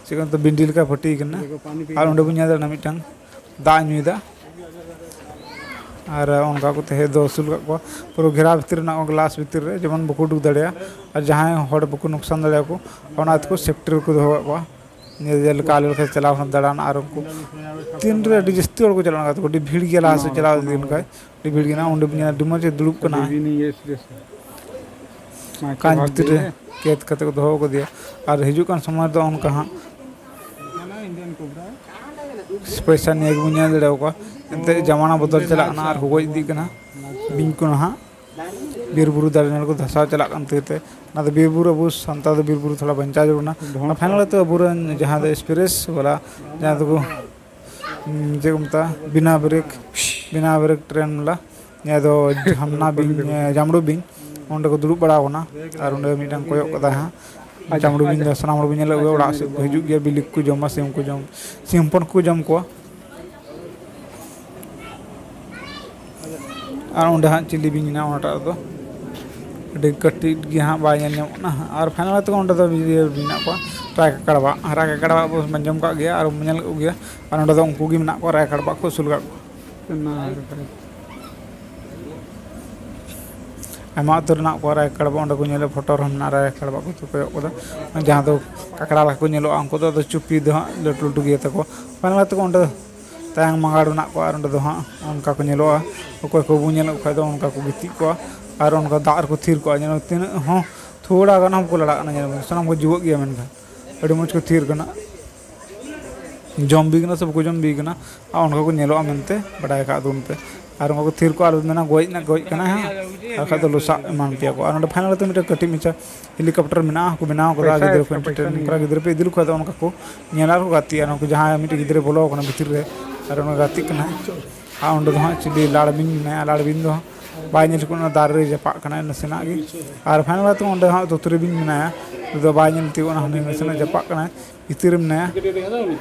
ᱪᱮᱫ ᱠᱚ ᱢᱮᱛᱟᱜᱼᱟ, ᱵᱤᱱᱰᱤ ᱞᱮᱠᱟ ᱯᱟᱹᱴᱤ ᱠᱟᱱᱟ᱾ ᱟᱨ ᱚᱸᱰᱮ ᱵᱚᱱ ᱧᱮᱞ ᱫᱟᱲᱮᱭᱟᱜᱼᱟ ᱢᱤᱫᱴᱟᱝ ᱫᱟᱜ ᱧᱩᱭᱮᱫᱟ᱾ ᱟᱨ ᱚᱱᱠᱟ ᱠᱚ ᱛᱟᱦᱮᱸ ᱫᱚ ᱟᱹᱥᱩᱞ ᱠᱟᱜ ᱠᱚᱣᱟ ᱯᱩᱨᱟᱹ ᱜᱷᱮᱨᱟ ᱵᱷᱤᱛᱤᱨ ᱨᱮᱱᱟᱜ ᱜᱞᱟᱥ ᱵᱷᱤᱛᱤᱨ ᱨᱮ, ᱡᱮᱢᱚᱱ ᱵᱟᱠᱚ ᱩᱰᱩᱠ ᱫᱟᱲᱮᱭᱟᱜᱼᱟ᱾ ᱟᱨ ᱡᱟᱦᱟᱸᱭ ᱦᱚᱲ ᱵᱟᱠᱚ ᱱᱩᱠᱥᱟᱱ ᱫᱟᱲᱮᱭᱟᱠᱚ, ᱚᱱᱟ ᱛᱮᱠᱚ ᱥᱮᱯᱴᱤ ᱨᱮᱠᱚ ᱫᱚᱦᱚ ᱠᱟᱜ ᱠᱚᱣᱟ᱾ ᱱᱤᱭᱟᱹ ᱡᱮᱞᱮᱠᱟ ᱟᱞᱮ ᱞᱮᱠᱟ ᱪᱟᱞᱟᱣ ᱠᱟᱱᱟ ᱫᱟᱬᱟᱱ, ᱟᱨ ᱩᱱᱠᱩ ᱛᱤᱱᱨᱮ ᱟᱹᱰᱤ ᱡᱟᱹᱥᱛᱤ ᱦᱚᱲ ᱠᱚ ᱪᱟᱞᱟᱜ ᱠᱟᱱᱟ, ᱟᱹᱰᱤ ᱵᱷᱤᱲ ᱜᱮᱭᱟ᱾ ᱞᱟᱦᱟ ᱥᱮᱫ ᱪᱟᱞᱟᱣ ᱤᱫᱤ ᱞᱮᱱᱠᱷᱟᱱ ᱟᱹᱰᱤ ᱵᱷᱤᱲ ᱜᱮᱭᱟ᱾ ᱚᱸᱰᱮ ᱵᱚᱱ ᱧᱮᱞᱟ ᱟᱹᱰᱤ ᱢᱚᱡᱽ ᱮ ᱫᱩᱲᱩᱵ ᱠᱟᱱᱟ᱾ ᱠᱟᱸᱪ ᱵᱷᱤᱛᱤᱨ ᱨᱮ ᱠᱮᱫ ᱠᱟᱛᱮ ᱠᱚ ᱫᱚᱦᱚ ᱠᱟᱫᱮᱭᱟ᱾ ᱟᱨ ᱦᱤᱡᱩᱜ ᱠᱟᱱ ᱥᱚᱢᱚᱭ ᱫᱚ ᱚᱱᱠᱟ ᱦᱟᱸᱜ ᱯᱚᱭᱥᱟ ᱱᱤᱭᱟᱹ ᱜᱮᱵᱚᱱ ᱧᱮᱞ ᱫᱟᱲᱮᱭᱟᱠᱚᱣᱟ᱾ ᱮᱱᱛᱮᱫ ᱡᱟᱢᱟᱱᱟ ᱵᱚᱫᱚᱞ ᱪᱟᱞᱟᱜ ᱠᱟᱱᱟ ᱟᱨ ᱠᱚ ᱜᱚᱡ ᱤᱫᱤᱜ ᱠᱟᱱᱟ ᱵᱤᱧ ᱠᱚ ᱱᱟᱦᱟᱜ᱾ ᱵᱤᱨ ᱵᱩᱨᱩ ᱫᱟᱨᱮ ᱱᱟᱹᱲᱤ ᱠᱚ ᱫᱷᱟᱥᱟᱣ ᱪᱟᱞᱟᱜ ᱠᱟᱱ ᱛᱮ, ᱚᱱᱟ ᱫᱚ ᱵᱤᱨ ᱵᱩᱨᱩ, ᱟᱵᱚ ᱥᱟᱱᱛᱟᱲ ᱫᱚ ᱵᱤᱨ ᱵᱩᱨᱩ ᱛᱷᱚᱲᱟ ᱵᱟᱧᱪᱟᱣ ᱡᱟᱹᱨᱩᱲ ᱵᱚᱱᱟ᱾ ᱟᱨ ᱯᱷᱟᱭᱱᱟᱞ ᱛᱮ ᱟᱵᱚᱨᱮᱱ ᱡᱟᱦᱟᱸ ᱫᱚ ᱮᱠᱥᱯᱨᱮᱥ ᱵᱟᱞᱟ, ᱡᱟᱦᱟᱸ ᱫᱚᱠᱚ, ᱩᱸ, ᱪᱮᱫ ᱠᱚ ᱢᱮᱛᱟᱜᱼᱟ, ᱵᱤᱱᱟ ᱵᱨᱮᱠ, ᱵᱤᱱᱟ ᱵᱨᱮᱠ ᱴᱨᱮᱱ ᱵᱟᱞᱟ, ᱡᱟᱦᱟᱸ ᱫᱚ ᱡᱷᱟᱢᱱᱟ ᱵᱤᱧ, ᱮ, ᱡᱟᱢᱲᱩ ᱵᱤᱧ, ᱚᱸᱰᱮ ᱠᱚ ᱫᱩᱲᱩᱵ ᱵᱟᱲᱟ ᱟᱠᱟᱱᱟ᱾ ᱟᱨ ᱚᱸᱰᱮ ᱢᱤᱫᱴᱟᱝ ᱠᱚᱭᱚᱜ ᱠᱟᱫᱟᱭ ᱦᱟᱸᱜ᱾ ᱡᱟᱢᱲᱩ ᱵᱤᱧ ᱫᱚ ᱥᱟᱱᱟᱢ ᱦᱚᱲ ᱵᱚᱱ ᱧᱮᱞᱮᱫ ᱠᱚᱣᱟ, ᱚᱲᱟᱜ ᱥᱮᱫ ᱠᱚ ᱦᱤᱡᱩᱜ ᱜᱮᱭᱟ, ᱵᱤᱞᱤ ᱠᱚ ᱡᱚᱢᱟ, ᱥᱤᱢ ᱠᱚ ᱡᱚᱢ, ᱥᱤᱢ ᱦᱚᱯᱚᱱ ᱠᱚᱠᱚ ᱡᱚᱢ ᱠᱚᱣᱟ᱾ ᱟᱨ ᱚᱸᱰᱮ ᱦᱟᱸᱜ ᱪᱤᱞᱤ ᱵᱤᱧ ᱢᱮᱱᱟᱜᱼᱟ ᱚᱱᱟᱴᱟᱜ ᱨᱮᱫᱚ, ᱟᱹᱰᱤ ᱠᱟᱹᱴᱤᱡ ᱜᱮ ᱦᱟᱸᱜ ᱵᱟᱭ ᱧᱮᱞ ᱧᱟᱢᱚᱜ ᱠᱟᱱᱟ᱾ ᱟᱨ ᱯᱷᱟᱭᱱᱟᱞ ᱛᱮ ᱚᱸᱰᱮ ᱫᱚ ᱤᱭᱟᱹ ᱢᱮᱱᱟᱜ ᱠᱚᱣᱟ, ᱨᱟᱭ ᱠᱟᱠᱲᱟᱣᱟᱜ᱾ ᱨᱟᱭ ᱠᱟᱠᱲᱟᱣᱟᱜ ᱵᱚᱱ ᱟᱸᱡᱚᱢ ᱠᱟᱜ ᱜᱮᱭᱟ ᱟᱨ ᱵᱚᱱ ᱧᱮᱞ ᱠᱟᱜ ᱜᱮᱭᱟ᱾ ᱟᱨ ᱚᱸᱰᱮ ᱫᱚ ᱩᱱᱠᱩ ᱜᱮ ᱢᱮᱱᱟᱜ ᱠᱚᱣᱟ, ᱨᱟᱭ ᱠᱟᱠᱲᱟᱣᱟᱜ ᱠᱚ ᱟᱹᱥᱩᱞ ᱠᱟᱜ ᱠᱚᱣᱟ᱾ ᱟᱭᱢᱟ ᱩᱛᱟᱹᱨ ᱢᱮᱱᱟᱜ ᱠᱚᱣᱟ ᱨᱟᱭ ᱠᱟᱠᱲᱟ ᱵᱟᱜ᱾ ᱚᱸᱰᱮ ᱠᱚ ᱧᱮᱞᱚᱜ, ᱯᱷᱳᱴᱳ ᱨᱮᱦᱚᱸ ᱢᱮᱱᱟᱜᱼᱟ ᱨᱟᱭ ᱠᱟᱠᱲᱟ ᱵᱟᱜ ᱠᱚ ᱠᱚᱭᱚᱜ ᱠᱟᱫᱟ, ᱡᱟᱦᱟᱸ ᱫᱚ ᱠᱟᱠᱲᱟ ᱞᱮᱠᱟ ᱠᱚ ᱧᱮᱞᱚᱜᱼᱟ᱾ ᱩᱱᱠᱩ ᱫᱚ ᱟᱫᱚ ᱪᱩᱯᱤ ᱫᱚ ᱦᱟᱸᱜ ᱞᱟᱹᱴᱩ ᱞᱟᱹᱴᱩ ᱜᱮᱭᱟ ᱛᱟᱠᱚ᱾ ᱯᱷᱟᱭᱱᱟᱞ ᱠᱟᱛᱮ ᱚᱸᱰᱮ ᱛᱟᱭᱟᱝ ᱢᱟᱜᱟᱲ ᱢᱮᱱᱟᱜ ᱠᱚᱣᱟ, ᱟᱨ ᱚᱸᱰᱮ ᱫᱚ ᱦᱟᱸᱜ ᱚᱱᱠᱟ ᱠᱚ ᱧᱮᱞᱚᱜᱼᱟ᱾ ᱚᱠᱚᱭ ᱠᱚᱵᱚᱱ ᱧᱮᱞᱮᱫ ᱠᱷᱟᱡ ᱫᱚ ᱚᱱᱠᱟ ᱠᱚ ᱜᱤᱛᱤᱡ ᱠᱚᱜᱼᱟ, ᱟᱨ ᱚᱱᱠᱟ ᱫᱟᱜ ᱨᱮᱠᱚ ᱛᱷᱤᱨ ᱠᱚᱜᱼᱟ᱾ ᱧᱮᱞ ᱢᱮ, ᱛᱤᱱᱟᱹᱜ ᱦᱚᱸ ᱛᱷᱚᱲᱟ ᱜᱟᱱ ᱦᱚᱸ ᱵᱟᱠᱚ ᱞᱟᱲᱟᱜ ᱠᱟᱱᱟ᱾ ᱧᱮᱞ ᱢᱮ, ᱥᱟᱱᱟᱢ ᱠᱚ ᱡᱤᱣᱮᱫ ᱜᱮᱭᱟ, ᱢᱮᱱᱠᱷᱟᱱ ᱟᱹᱰᱤ ᱢᱚᱡᱽ ᱠᱚ ᱛᱷᱤᱨ ᱠᱟᱱᱟ᱾ ᱡᱚᱢ ᱵᱤ ᱠᱟᱱᱟ ᱥᱮ ᱵᱟᱠᱚ ᱡᱚᱢ ᱵᱤ ᱠᱟᱱᱟ, ᱟᱨ ᱚᱱᱠᱟ ᱠᱚ ᱧᱮᱞᱚᱜᱼᱟ ᱢᱮᱱᱛᱮ ᱵᱟᱰᱟᱭ ᱠᱟᱜ ᱛᱟᱵᱚᱱ ᱯᱮ᱾ ᱟᱨ ᱚᱱᱠᱟ ᱠᱚ ᱛᱷᱤᱨ ᱠᱚᱜᱼᱟ, ᱟᱞᱚ ᱢᱮᱱᱟ ᱜᱚᱡ ᱱᱟ, ᱜᱚᱡ ᱠᱟᱱᱟᱭ ᱦᱟᱸᱜ, ᱟᱨ ᱵᱟᱠᱷᱟᱡ ᱫᱚ ᱞᱚᱥᱟᱜ ᱮᱢᱟᱱ ᱯᱮᱭᱟ ᱠᱚ᱾ ᱟᱨ ᱱᱚᱰᱮ ᱯᱷᱟᱭᱱᱟᱞ ᱨᱮ ᱢᱤᱫᱴᱮᱱ ᱠᱟᱹᱴᱤᱡ ᱢᱟᱪᱷᱟ ᱦᱮᱞᱤᱠᱚᱯᱴᱟᱨ ᱢᱮᱱᱟᱜᱼᱟ, ᱠᱚ ᱵᱮᱱᱟᱣ ᱠᱟᱫᱟ ᱯᱚᱭᱥᱟ ᱜᱤᱫᱽᱨᱟᱹ ᱠᱚ ᱮᱠᱥᱴᱨᱟ ᱯᱚᱭᱥᱟ ᱮᱱᱴᱟᱨᱴᱮᱱ, ᱱᱤᱭᱮ᱾ ᱱᱚᱝᱠᱟ ᱜᱤᱫᱽᱨᱟᱹ ᱯᱮ ᱤᱫᱤ ᱞᱮᱠᱚ ᱠᱷᱟᱡ ᱫᱚ ᱚᱱᱠᱟ ᱠᱚ ᱧᱮᱞᱟ ᱟᱨ ᱠᱚ ᱜᱟᱛᱮᱜᱼᱟ᱾ ᱱᱩᱠᱩ ᱡᱟᱦᱟᱸᱭ ᱢᱤᱫᱴᱮᱱ ᱜᱤᱫᱽᱨᱟᱹᱭ ᱵᱚᱞᱚ ᱟᱠᱟᱱᱟ ᱵᱷᱤᱛᱤᱨ ᱨᱮ ᱟᱨ ᱚᱱᱟ ᱜᱟᱛᱮᱜ ᱠᱟᱱᱟ, ᱟᱨ ᱚᱸᱰᱮ ᱫᱚ ᱦᱟᱸᱜ ᱪᱤᱞᱤ ᱞᱟᱲ ᱵᱤᱧ ᱢᱮᱱᱟᱭᱟ, ᱞᱟᱲ ᱵᱤᱧ ᱫᱚ ᱵᱟᱭ ᱧᱮᱞ ᱴᱷᱤᱠᱚᱜ ᱠᱟᱱᱟ, ᱫᱟᱨᱮ ᱨᱮ ᱡᱟᱯᱟᱜ ᱠᱟᱱᱟᱭ ᱱᱟᱥᱮᱱᱟᱜ ᱜᱮ᱾ ᱟᱨ ᱯᱷᱟᱭᱱᱟᱞ ᱠᱟᱛᱮ ᱚᱸᱰᱮ ᱦᱟᱸᱜ ᱛᱩᱛᱨᱤ ᱵᱤᱧ ᱢᱮᱱᱟᱭᱟ, ᱩᱱᱤ ᱫᱚ ᱵᱟᱭ ᱧᱮᱞ ᱴᱷᱤᱠᱚᱜ ᱠᱟᱱᱟ, ᱦᱟᱱᱮ ᱱᱟᱥᱮᱱᱟᱜ ᱡᱟᱯᱟᱜ ᱠᱟᱱᱟᱭ, ᱵᱷᱤᱛᱤᱨ ᱨᱮ ᱢᱮᱱᱟᱭᱟ᱾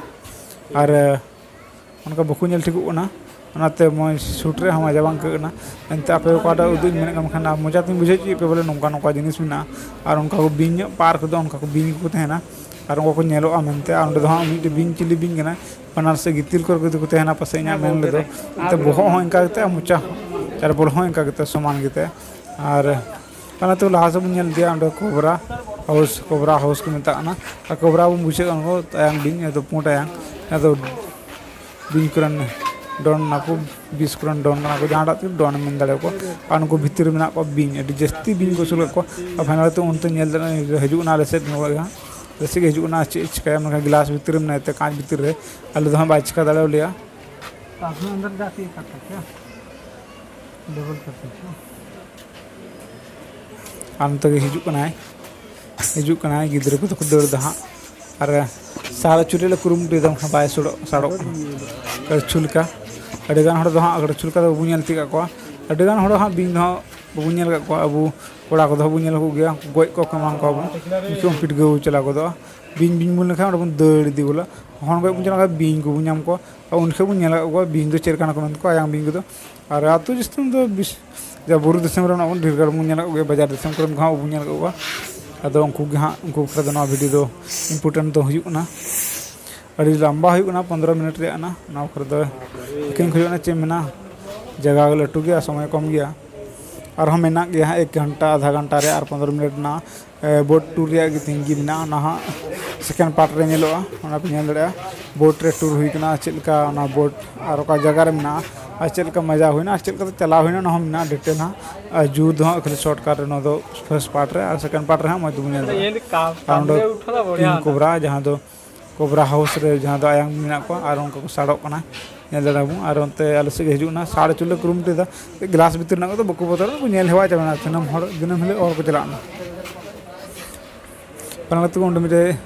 ᱟᱨ ᱚᱱᱠᱟ ᱵᱟᱠᱚ ᱧᱮᱞ ᱴᱷᱤᱠᱚᱜ ᱠᱟᱱᱟ, ᱚᱱᱟᱛᱮ ᱢᱚᱡᱽ ᱥᱩᱴ ᱨᱮᱭᱟᱜ ᱦᱚᱸ ᱢᱚᱡᱟ ᱵᱟᱝ ᱟᱹᱭᱠᱟᱹᱜ ᱠᱟᱱᱟ᱾ ᱮᱱᱛᱮ ᱟᱯᱮ ᱚᱠᱟᱴᱟᱜ ᱩᱫᱩᱜ ᱤᱧ ᱢᱮᱱᱮᱫ ᱠᱟᱱ ᱠᱷᱟᱱ, ᱟᱨ ᱢᱚᱡᱟ ᱛᱮᱧ ᱵᱩᱡᱷᱟᱹᱣ ᱦᱚᱪᱚᱭᱮᱫ ᱯᱮ ᱵᱚᱞᱮ ᱱᱚᱝᱠᱟ ᱱᱚᱝᱠᱟ ᱡᱤᱱᱤᱥ ᱢᱮᱱᱟᱜᱼᱟ᱾ ᱟᱨ ᱚᱱᱠᱟ ᱠᱚ ᱵᱤᱧ ᱧᱚᱜ ᱯᱟᱨᱠ ᱨᱮᱫᱚ ᱚᱱᱠᱟ ᱠᱚ ᱵᱤᱧ ᱠᱚᱠᱚ ᱛᱟᱦᱮᱱᱟ, ᱟᱨ ᱚᱱᱠᱟ ᱠᱚ ᱧᱮᱞᱚᱜᱼᱟ ᱢᱮᱱᱛᱮ᱾ ᱟᱨ ᱚᱸᱰᱮ ᱫᱚ ᱦᱟᱸᱜ ᱢᱤᱫᱴᱮᱱ ᱵᱤᱧ ᱪᱤᱞᱤ ᱵᱤᱧ ᱠᱟᱱᱟᱭ, ᱵᱟᱱᱟᱨ ᱥᱮᱫ ᱜᱤᱛᱤᱞ ᱠᱚᱨᱮ ᱠᱚ ᱛᱟᱦᱮᱱᱟ ᱯᱟᱥᱮᱡ, ᱤᱧᱟᱹᱜ ᱢᱮᱱ ᱨᱮᱫᱚ᱾ ᱮᱱᱛᱮ ᱵᱚᱦᱚᱜ ᱦᱚᱸ ᱤᱱᱠᱟ ᱜᱮᱛᱟᱭᱟ, ᱢᱚᱪᱟ ᱟᱨ ᱵᱚᱞ ᱦᱚᱸ ᱤᱱᱠᱟ ᱜᱮᱛᱟᱭᱟ, ᱥᱚᱢᱟᱱ ᱜᱮᱛᱟᱭᱟ᱾ ᱟᱨ ᱚᱱᱟᱛᱮ ᱞᱟᱦᱟ ᱥᱮᱫ ᱵᱚᱱ ᱧᱮᱞ ᱤᱫᱤᱭᱟ, ᱚᱸᱰᱮ ᱠᱳᱵᱨᱟ ᱦᱟᱣᱩᱥ, ᱠᱳᱵᱨᱟ ᱦᱟᱣᱩᱥ ᱠᱚ ᱢᱮᱛᱟᱜ ᱠᱟᱱᱟ᱾ ᱟᱨ ᱠᱳᱵᱨᱟ ᱵᱚᱱ ᱵᱩᱡᱷᱟᱹᱜ ᱠᱟᱱ ᱠᱚ ᱟᱭᱟᱝ ᱵᱤᱧ, ᱟᱫᱚ ᱯᱩᱸᱰ ᱟᱭᱟᱝ, ᱟᱫᱚ ᱵᱤᱧ ᱠᱚᱨᱮᱱ ᱰᱚᱱ ᱠᱟᱱᱟ ᱠᱚ, ᱵᱤᱥ ᱠᱚᱨᱮᱱ ᱰᱚᱱ ᱠᱟᱱᱟ ᱠᱚ, ᱡᱟᱦᱟᱸᱴᱟᱜ ᱛᱮᱜᱮ ᱰᱚᱱ ᱮᱢ ᱢᱮᱱ ᱫᱟᱲᱮᱭᱟᱠᱚᱣᱟ᱾ ᱟᱨ ᱱᱩᱠᱩ ᱵᱷᱤᱛᱤᱨ ᱨᱮ ᱢᱮᱱᱟᱜ ᱠᱚᱣᱟ ᱵᱤᱧ, ᱟᱹᱰᱤ ᱡᱟᱹᱥᱛᱤ ᱵᱤᱧ ᱠᱚ ᱟᱹᱥᱩᱞ ᱠᱟᱜ ᱠᱚᱣᱟ᱾ ᱟᱨ ᱯᱷᱟᱭᱱᱟᱞ ᱛᱮ ᱚᱱᱛᱮ ᱧᱮᱞ ᱫᱟᱲᱮᱭᱟᱜᱼᱟ, ᱦᱤᱡᱩᱜ ᱠᱟᱱᱟ ᱟᱞᱮ ᱥᱮᱫ, ᱱᱚᱣᱟ ᱜᱮ ᱦᱟᱸᱜ ᱟᱞᱮ ᱥᱮᱫ ᱜᱮ ᱦᱤᱡᱩᱜ ᱠᱟᱱᱟ᱾ ᱪᱮᱫ ᱮ ᱪᱤᱠᱟᱹᱭᱟ, ᱢᱮᱱᱠᱷᱟᱱ ᱜᱞᱟᱥ ᱵᱷᱤᱛᱤᱨ ᱨᱮ ᱢᱮᱱᱟᱭ ᱛᱮ, ᱠᱟᱸᱪ ᱵᱷᱤᱛᱤᱨ ᱨᱮ, ᱟᱞᱮ ᱫᱚ ᱦᱟᱸᱜ ᱵᱟᱭ ᱪᱤᱠᱟ ᱫᱟᱲᱮᱭᱟᱞᱮᱭᱟ᱾ काफी अंदर जाके ये करते क्या? डबल करते क्या? ᱟᱨ ᱱᱚᱛᱮ ᱜᱮ ᱦᱤᱡᱩᱜ ᱠᱟᱱᱟᱭ, ᱦᱤᱡᱩᱜ ᱠᱟᱱᱟᱭ, ᱜᱤᱫᱽᱨᱟᱹ ᱠᱚᱫᱚ ᱠᱚ ᱫᱟᱹᱲ ᱮᱫᱟ ᱦᱟᱸᱜ᱾ ᱟᱨ ᱥᱟᱲ ᱦᱚᱪᱚ ᱨᱮᱭᱟᱜ ᱞᱮ ᱠᱩᱨᱩᱢᱩᱴᱩᱭᱮᱫᱟ, ᱢᱮᱱᱠᱷᱟᱱ ᱵᱟᱭ ᱥᱩᱲᱚᱜ, ᱥᱟᱲᱚᱜ ᱠᱟᱱᱟ᱾ ᱠᱟᱹᱲᱪᱷᱩ ᱞᱮᱠᱟ, ᱟᱹᱰᱤᱜᱟᱱ ᱦᱚᱲ ᱫᱚ ᱦᱟᱸᱜ ᱠᱟᱹᱲᱪᱷᱩ ᱞᱮᱠᱟ ᱫᱚ ᱵᱟᱵᱚᱱ ᱧᱮᱞ ᱛᱤᱭᱳᱜ ᱠᱟᱜ ᱠᱚᱣᱟ᱾ ᱟᱹᱰᱤᱜᱟᱱ ᱦᱚᱲ ᱦᱟᱸᱜ ᱵᱤᱧ ᱫᱚ ᱦᱟᱸᱜ ᱵᱟᱵᱚᱱ ᱧᱮᱞ ᱠᱟᱜ ᱠᱚᱣᱟ᱾ ᱟᱵᱚ ᱠᱚᱲᱟ ᱠᱚᱫᱚ ᱦᱟᱸᱜ ᱵᱚᱱ ᱧᱮᱞ ᱠᱚ ᱜᱮᱭᱟ, ᱜᱚᱡ ᱠᱚ ᱮᱢᱟᱱ ᱠᱚᱣᱟ ᱵᱚᱱ, ᱩᱱᱠᱩ ᱯᱤᱴᱜᱟᱹᱣ ᱪᱟᱞᱟᱣ ᱜᱚᱫᱚᱜᱼᱟ᱾ ᱵᱤᱧ ᱵᱤᱧ ᱵᱚᱱ ᱞᱮᱠᱷᱟᱱ ᱚᱸᱰᱮ ᱵᱚᱱ ᱫᱟᱹᱲ ᱤᱫᱤ ᱵᱚᱞᱮ, ᱦᱚᱲ ᱜᱚᱡ ᱵᱚᱱ ᱪᱟᱞᱟᱜ ᱠᱷᱟᱱ ᱵᱤᱧ ᱠᱚᱵᱚᱱ ᱧᱟᱢ ᱠᱚᱣᱟ᱾ ᱟᱨ ᱩᱱ ᱡᱚᱠᱷᱮᱡ ᱵᱚᱱ ᱧᱮᱞ ᱟᱠᱟᱫ ᱠᱚᱣᱟ ᱵᱤᱧ ᱫᱚ ᱪᱮᱫ ᱞᱮᱠᱟᱱ ᱠᱚ ᱢᱮᱱ ᱠᱚᱣᱟ, ᱟᱭᱟᱝ ᱵᱤᱧ ᱠᱚᱫᱚ᱾ ᱟᱨ ᱟᱹᱛᱩ ᱫᱤᱥᱚᱢ ᱫᱚ ᱵᱤᱥ-, ᱡᱟ ᱵᱩᱨᱩ ᱫᱤᱥᱚᱢ ᱨᱮ ᱢᱮᱱᱟᱜ ᱵᱚᱱ, ᱰᱷᱮᱨ ᱜᱟᱱ ᱵᱚᱱ ᱧᱮᱞ ᱟᱠᱟᱫ ᱠᱚᱜᱮᱭᱟ, ᱵᱟᱡᱟᱨ ᱫᱤᱥᱚᱢ ᱠᱚᱨᱮᱱ ᱠᱚᱦᱚᱸ ᱵᱟᱵᱚᱱ ᱧᱮᱞ ᱟᱠᱟᱫ ᱠᱚᱣᱟ᱾ ᱟᱫᱚ ᱩᱱᱠᱩ ᱜᱮ ᱦᱟᱸᱜ, ᱩᱱᱠᱩ ᱵᱟᱠᱷᱨᱟ ᱫᱚ ᱱᱚᱣᱟ ᱵᱷᱤᱰᱤᱭᱳ ᱫᱚ ᱤᱢᱯᱚᱨᱴᱮᱱᱴ ᱫᱚ ᱦᱩᱭᱩᱜ ᱠᱟᱱᱟ᱾ ᱟᱹᱰᱤ ᱞᱟᱢᱵᱟ ᱦᱩᱭᱩᱜ ᱠᱟᱱᱟ, ᱯᱚᱱᱫᱽᱨᱚ ᱢᱤᱱᱤᱴ ᱨᱮᱭᱟᱜ ᱠᱟᱱᱟ᱾ ᱱᱚᱣᱟ ᱠᱚᱨᱮ ᱫᱚ ᱟᱹᱠᱷᱨᱤᱧ ᱠᱚ ᱦᱩᱭᱩᱜ ᱠᱟᱱᱟ, ᱪᱮᱫ ᱮᱢ ᱢᱮᱱᱟ, ᱡᱟᱭᱜᱟ ᱜᱮ ᱞᱟᱹᱴᱩ ᱜᱮᱭᱟ, ᱥᱚᱢᱚᱭ ᱠᱚᱢ ᱜᱮᱭᱟ᱾ ᱟᱨᱦᱚᱸ ᱢᱮᱱᱟᱜ ᱜᱮᱭᱟ ᱦᱟᱸᱜ, ᱮᱠ ᱜᱷᱚᱱᱴᱟ, ᱟᱫᱷᱟ ᱜᱷᱚᱱᱴᱟ ᱨᱮ ᱟᱨ ᱯᱚᱱᱨᱚ ᱢᱤᱱᱤᱴ ᱨᱮᱱᱟᱜ ᱵᱳᱴ ᱴᱩᱨ ᱨᱮᱭᱟᱜ ᱜᱮ ᱛᱤᱧ ᱜᱮ ᱢᱮᱱᱟᱜᱼᱟ᱾ ᱚᱱᱟ ᱦᱟᱸᱜ ᱥᱮᱠᱮᱱᱰ ᱯᱟᱨᱴ ᱨᱮ ᱧᱮᱞᱚᱜᱼᱟ, ᱚᱱᱟ ᱯᱮ ᱧᱮᱞ ᱫᱟᱲᱮᱭᱟᱜᱼᱟ᱾ ᱵᱳᱴ ᱨᱮ ᱴᱩᱨ ᱦᱩᱭ ᱠᱟᱱᱟ, ᱪᱮᱫ ᱞᱮᱠᱟ ᱚᱱᱟ ᱵᱳᱴ ᱟᱨ ᱚᱠᱟ ᱡᱟᱭᱜᱟ ᱨᱮ ᱢᱮᱱᱟᱜᱼᱟ ᱟᱨ ᱪᱮᱫ ᱞᱮᱠᱟ ᱢᱟᱡᱟ ᱦᱩᱭᱱᱟ ᱟᱨ ᱪᱮᱫ ᱞᱮᱠᱟᱛᱮ ᱪᱟᱞᱟᱣ ᱦᱩᱭᱱᱟ, ᱚᱱᱟ ᱦᱚᱸ ᱢᱮᱱᱟᱜᱼᱟ ᱰᱤᱴᱮᱞ ᱦᱟᱸᱜ᱾ ᱟᱨ ᱡᱩ ᱫᱚ ᱦᱟᱸᱜ ᱠᱷᱟᱹᱞᱤ ᱥᱚᱨᱴ ᱠᱟᱴ ᱨᱮ, ᱱᱚᱣᱟ ᱫᱚ ᱯᱷᱟᱨᱥᱴ ᱯᱟᱨᱴ ᱨᱮ, ᱟᱨ ᱥᱮᱠᱮᱱᱰ ᱯᱟᱨᱴ ᱨᱮ ᱦᱟᱸᱜ ᱢᱚᱡᱽ ᱛᱮᱵᱚᱱ ᱧᱮᱞ ᱫᱟᱲᱮᱭᱟᱜᱼᱟ᱾ ᱟᱨ ᱚᱸᱰᱮ ᱠᱤᱝ ᱠᱳᱵᱨᱟ, ᱡᱟᱦᱟᱸ ᱫᱚ ᱠᱳᱵᱨᱟ ᱦᱟᱣᱩᱥ ᱨᱮ ᱡᱟᱦᱟᱸ ᱫᱚ ᱟᱭᱟᱝ ᱢᱮᱱᱟᱜ ᱠᱚᱣᱟ ᱟᱨ ᱚᱱᱠᱟ ᱠᱚ ᱥᱟᱲᱚᱜ ᱠᱟᱱᱟ, ᱧᱮᱞ ᱫᱟᱲᱮᱭᱟᱵᱚᱱ᱾ ᱟᱨ ᱚᱱᱛᱮ ᱟᱞᱮ ᱥᱮᱫ ᱜᱮ ᱦᱤᱡᱩᱜ ᱠᱟᱱᱟ, ᱥᱟᱲ ᱦᱚᱪᱚ ᱞᱮ ᱠᱩᱨᱩᱢᱩᱴᱩᱭᱮᱫᱟ᱾ ᱜᱞᱟᱥ ᱵᱷᱤᱛᱤᱨ ᱨᱮᱱᱟᱜ ᱠᱚᱫᱚ ᱵᱟᱠᱚ ᱵᱚᱛᱚᱨᱚᱜᱼᱟ, ᱠᱚ ᱧᱮᱞ ᱦᱮᱣᱟ ᱪᱟᱵᱟᱭᱮᱱᱟ᱾ ᱫᱤᱱᱟᱹᱢ ᱦᱚᱲ, ᱫᱤᱱᱟᱹᱢ ᱦᱤᱞᱳᱜ ᱦᱚᱲ ᱠᱚ ᱪᱟᱞᱟᱜ ᱠᱟᱱᱟ᱾ ᱯᱟᱞᱮ ᱛᱮᱠᱚ ᱚᱸᱰᱮ ᱢᱤᱫᱴᱮᱡ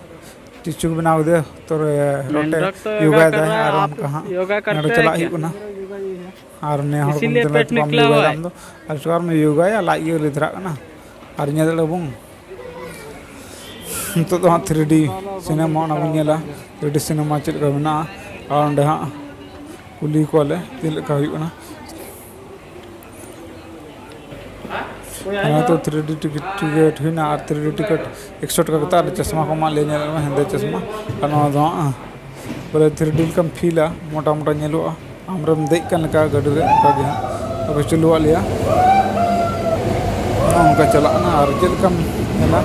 ᱥᱴᱮᱪᱩ ᱠᱚ ᱵᱮᱱᱟᱣ ᱠᱮᱫᱮᱭᱟ, ᱛᱚ ᱨᱚᱴᱮ ᱢᱮᱱᱰᱚᱠ ᱛᱚ ᱭᱳᱜᱟ ᱭᱳᱜᱟᱭ ᱠᱟᱨ ᱫᱟᱭ ᱨᱮ ᱟᱨ ᱟᱯ ᱚᱱᱠᱟ ᱦᱟᱸᱜ ᱭᱳᱜᱟ ᱱᱚᱰᱮ ᱠᱟᱨᱛᱮ ᱦᱮ ᱪᱟᱞᱟᱜ ᱠᱭᱟ? ᱦᱩᱭᱩᱜ ᱠᱟᱱᱟ᱾ ᱟᱨ ᱱᱮ ᱦᱚᱲ ᱠᱚ ᱤᱥᱤᱞᱤᱭᱮ ᱢᱮᱛᱟᱭ ᱠᱟᱱᱟ, ᱯᱮᱴ ᱪᱮᱫ ᱵᱟᱢ ᱱᱤᱠᱞᱟ ᱦᱩᱣᱟ ᱭᱳᱜᱟᱭᱮᱫᱟ ᱦᱮ᱾ ᱟᱢ ᱫᱚ? ᱟᱨ ᱪᱮᱫ ᱵᱟᱢ ᱭᱳᱜᱟᱭᱟ, ᱞᱟᱡ ᱜᱮ ᱟᱹᱣᱨᱤ ᱫᱷᱟᱨᱟᱜ ᱠᱟᱱᱟ᱾ ᱟᱨ ᱧᱮᱞ ᱫᱟᱲᱮᱭᱟᱜᱼᱟ ᱵᱚᱱ, ᱱᱤᱛᱚᱜ ᱫᱚ ᱦᱟᱸᱜ ᱛᱷᱨᱤ ᱰᱤ ᱥᱤᱱᱮᱢᱟ ᱚᱱᱟ ᱵᱚᱱ ᱧᱮᱞᱟ, ᱛᱷᱨᱤ ᱰᱤ ᱥᱤᱱᱮᱢᱟ ᱪᱮᱫ ᱞᱮᱠᱟ ᱢᱮᱱᱟᱜᱼᱟ᱾ ᱟᱨ ᱚᱸᱰᱮ ᱦᱟᱸᱜ ᱠᱩᱞᱤ ᱠᱚᱣᱟᱞᱮ ᱪᱮᱫ ᱞᱮᱠᱟ ᱦᱩᱭᱩᱜ ᱠᱟᱱᱟ᱾ ᱚᱱᱟ ᱛᱚ ᱛᱷᱨᱤ ᱰᱤ ᱴᱤᱠᱤᱴ, ᱴᱤᱠᱤᱴ ᱦᱩᱭᱱᱟ, ᱟᱨ ᱛᱷᱨᱤ ᱰᱤ ᱴᱤᱠᱤᱴ ᱮᱠᱥᱚ ᱴᱟᱠᱟ ᱠᱟᱛᱮ, ᱟᱨ ᱪᱚᱥᱢᱟ ᱠᱚ ᱮᱢᱟᱜ ᱞᱮᱭᱟ, ᱧᱮᱞ ᱢᱮ ᱦᱮᱸᱫᱮ ᱪᱚᱥᱢᱟ᱾ ᱟᱨ ᱱᱚᱣᱟ ᱫᱚ ᱦᱟᱸᱜ ᱵᱚᱞᱮ ᱛᱷᱨᱤ ᱰᱤ ᱞᱮᱠᱟᱢ ᱯᱷᱤᱞᱟ, ᱢᱚᱴᱟ ᱢᱚᱴᱟ ᱧᱮᱞᱚᱜᱼᱟ, ᱟᱢᱨᱮᱢ ᱫᱮᱡ ᱠᱟᱱ ᱞᱮᱠᱟ ᱜᱟᱹᱰᱤ ᱨᱮ, ᱚᱱᱠᱟ ᱜᱮ ᱦᱟᱸᱜ ᱟᱫᱚ ᱪᱟᱹᱞᱩᱣᱟᱜ ᱞᱮᱭᱟ᱾ ᱱᱚᱜᱼᱚ ᱱᱚᱝᱠᱟ ᱪᱟᱞᱟᱜ ᱠᱟᱱᱟ, ᱟᱨ ᱪᱮᱫ ᱞᱮᱠᱟᱢ ᱧᱮᱞᱟ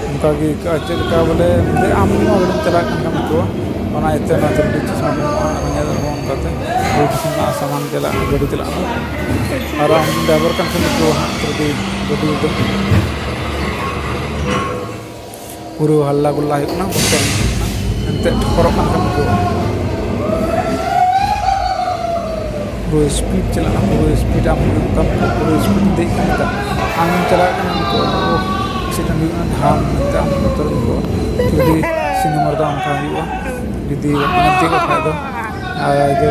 ᱚᱱᱠᱟ ᱜᱮ ᱟᱹᱭᱠᱟᱹᱜᱼᱟ᱾ ᱪᱮᱫ ᱞᱮᱠᱟ ᱵᱚᱞᱮ ᱟᱢ ᱱᱚᱣᱟ ᱜᱟᱹᱰᱤᱢ ᱪᱟᱞᱟᱜ ᱠᱟᱱ ᱠᱷᱟᱱ ᱟᱹᱭᱠᱟᱹᱣᱟ, ᱚᱱᱟ ᱤᱭᱟᱹᱛᱮ ᱚᱱᱟ ᱛᱷᱨᱤ ᱰᱤ ᱪᱚᱥᱢᱟ ᱠᱚ ᱮᱢᱚᱜᱼᱟ᱾ ᱟᱨ ᱧᱮᱞ ᱟᱵᱚᱱ ᱚᱱᱠᱟᱛᱮ ᱵᱩᱴ ᱨᱮᱱᱟᱜ ᱥᱟᱢᱟᱱ ᱪᱟᱞᱟᱜ ᱠᱟᱱᱟ, ᱜᱟᱹᱰᱤ ᱪᱟᱞᱟᱜ ᱠᱟᱱᱟ, ᱟᱨ ᱟᱢ ᱰᱨᱟᱭᱵᱷᱟᱨ ᱠᱟᱱ ᱠᱷᱟᱱ ᱟᱹᱭᱠᱟᱹᱣᱟ ᱦᱟᱸᱜ ᱛᱷᱨᱤ ᱰᱤ ᱜᱟᱹᱰᱤ ᱨᱮᱫᱚ᱾ ᱯᱩᱨᱟᱹ ᱦᱟᱞᱞᱟ ᱜᱩᱞᱞᱟ ᱦᱩᱭᱩᱜ ᱠᱟᱱᱟ, ᱵᱚᱛᱚᱨ ᱦᱩᱭᱩᱜ ᱠᱟᱱᱟ, ᱮᱱᱛᱮᱫ ᱴᱷᱚᱠᱚᱨᱚᱜ ᱠᱟᱱ ᱠᱷᱟᱱ ᱠᱚ᱾ ᱯᱩᱨᱟᱹ ᱥᱯᱤᱰ ᱪᱟᱞᱟᱜ ᱠᱟᱱᱟ, ᱯᱩᱨᱟᱹ ᱥᱯᱤᱰ ᱟᱢ ᱦᱩᱭᱩᱜ ᱛᱟᱢ, ᱯᱩᱨᱟᱹ ᱥᱯᱤᱰ ᱫᱮᱡ ᱠᱟᱱ ᱞᱮᱠᱟ ᱟᱢᱮᱢ ᱪᱟᱞᱟᱜ ᱠᱟᱱᱟ, ᱱᱤᱛᱚᱜ ᱮᱠᱥᱤᱰᱮᱱᱴ ᱦᱩᱭᱩᱜ ᱠᱟᱱᱟ, ᱡᱟᱦᱟᱸ ᱢᱮᱱᱛᱮ ᱟᱢ ᱵᱚᱛᱚᱨ ᱦᱩᱭᱩᱜᱼᱟ᱾ ᱡᱩᱫᱤ ᱥᱤᱱᱮᱢᱟ ᱨᱮᱫᱚ ᱚᱱᱠᱟ ᱦᱩᱭᱩᱜᱼᱟ, ᱡᱩᱫᱤ ᱵᱟᱢ ᱫᱮᱡᱚᱜ ᱠᱷᱟᱡ ᱫᱚ᱾ ᱟᱨ ᱡᱮ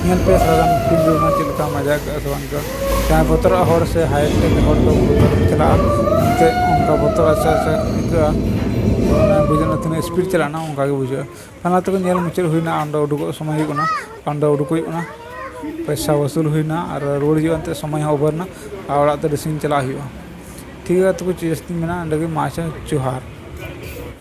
ᱧᱮᱞ ᱯᱮ ᱥᱟᱨᱟ ᱜᱟᱱ ᱯᱷᱤᱞᱰ ᱨᱮ ᱪᱮᱫ ᱞᱮᱠᱟ ᱢᱟᱡᱟ ᱟᱹᱭᱠᱟᱹᱜᱼᱟ ᱥᱮ ᱵᱟᱝ ᱟᱹᱭᱠᱟᱹᱜᱼᱟ᱾ ᱡᱟᱦᱟᱸᱭ ᱵᱚᱛᱚᱨᱟᱜ ᱦᱚᱲ ᱥᱮ ᱦᱟᱭ ᱴᱮᱠ ᱦᱚᱲ ᱫᱚ ᱵᱚᱛᱚᱨ ᱪᱟᱞᱟᱜᱼᱟ, ᱮᱱᱛᱮᱫ ᱚᱱᱠᱟ ᱵᱚᱛᱚᱨ ᱟᱪᱪᱷᱟ ᱟᱪᱪᱷᱟ ᱟᱹᱭᱠᱟᱹᱜᱼᱟ᱾ ᱚᱱᱟ ᱵᱩᱡᱷᱟᱹᱜᱼᱟ ᱛᱤᱱᱟᱹᱜ ᱥᱯᱤᱰ ᱪᱟᱞᱟᱜᱼᱟ, ᱚᱱᱠᱟ ᱜᱮ ᱵᱩᱡᱷᱟᱹᱜᱼᱟ᱾ ᱛᱷᱟᱱᱟ ᱛᱮᱠᱚ ᱧᱮᱞ ᱢᱩᱪᱟᱹᱫ ᱦᱩᱭᱱᱟ, ᱚᱸᱰᱮ ᱩᱰᱩᱠᱚᱜ ᱥᱚᱢᱚᱭ ᱦᱩᱭᱩᱜ ᱠᱟᱱᱟ, ᱚᱸᱰᱮ ᱩᱰᱩᱠ ᱦᱩᱭᱩᱜ ᱠᱟᱱᱟ, ᱯᱚᱭᱥᱟ ᱣᱟᱹᱥᱩᱞ ᱦᱩᱭᱱᱟ ᱟᱨ ᱨᱩᱣᱟᱹᱲ ᱦᱤᱡᱩᱜ ᱮᱱᱛᱮᱫ ᱥᱚᱢᱚᱭ ᱦᱚᱸ ᱳᱵᱷᱟᱨ ᱮᱱᱟ ᱟᱨ ᱚᱲᱟᱜ ᱛᱮ ᱰᱨᱮᱥᱤᱝ ᱪᱟᱞᱟᱜ ᱦᱩᱭᱩᱜᱼᱟ᱾ ᱴᱷᱤᱠ ᱜᱮᱭᱟ, ᱛᱚᱵᱮ ᱪᱮᱫ ᱡᱟᱹᱥᱛᱤᱧ ᱢᱮᱱᱟ, ᱚᱸᱰᱮ ᱜᱮ ᱢᱟ ᱟᱪᱪᱷᱟ, ᱡᱚᱦᱟᱨ᱾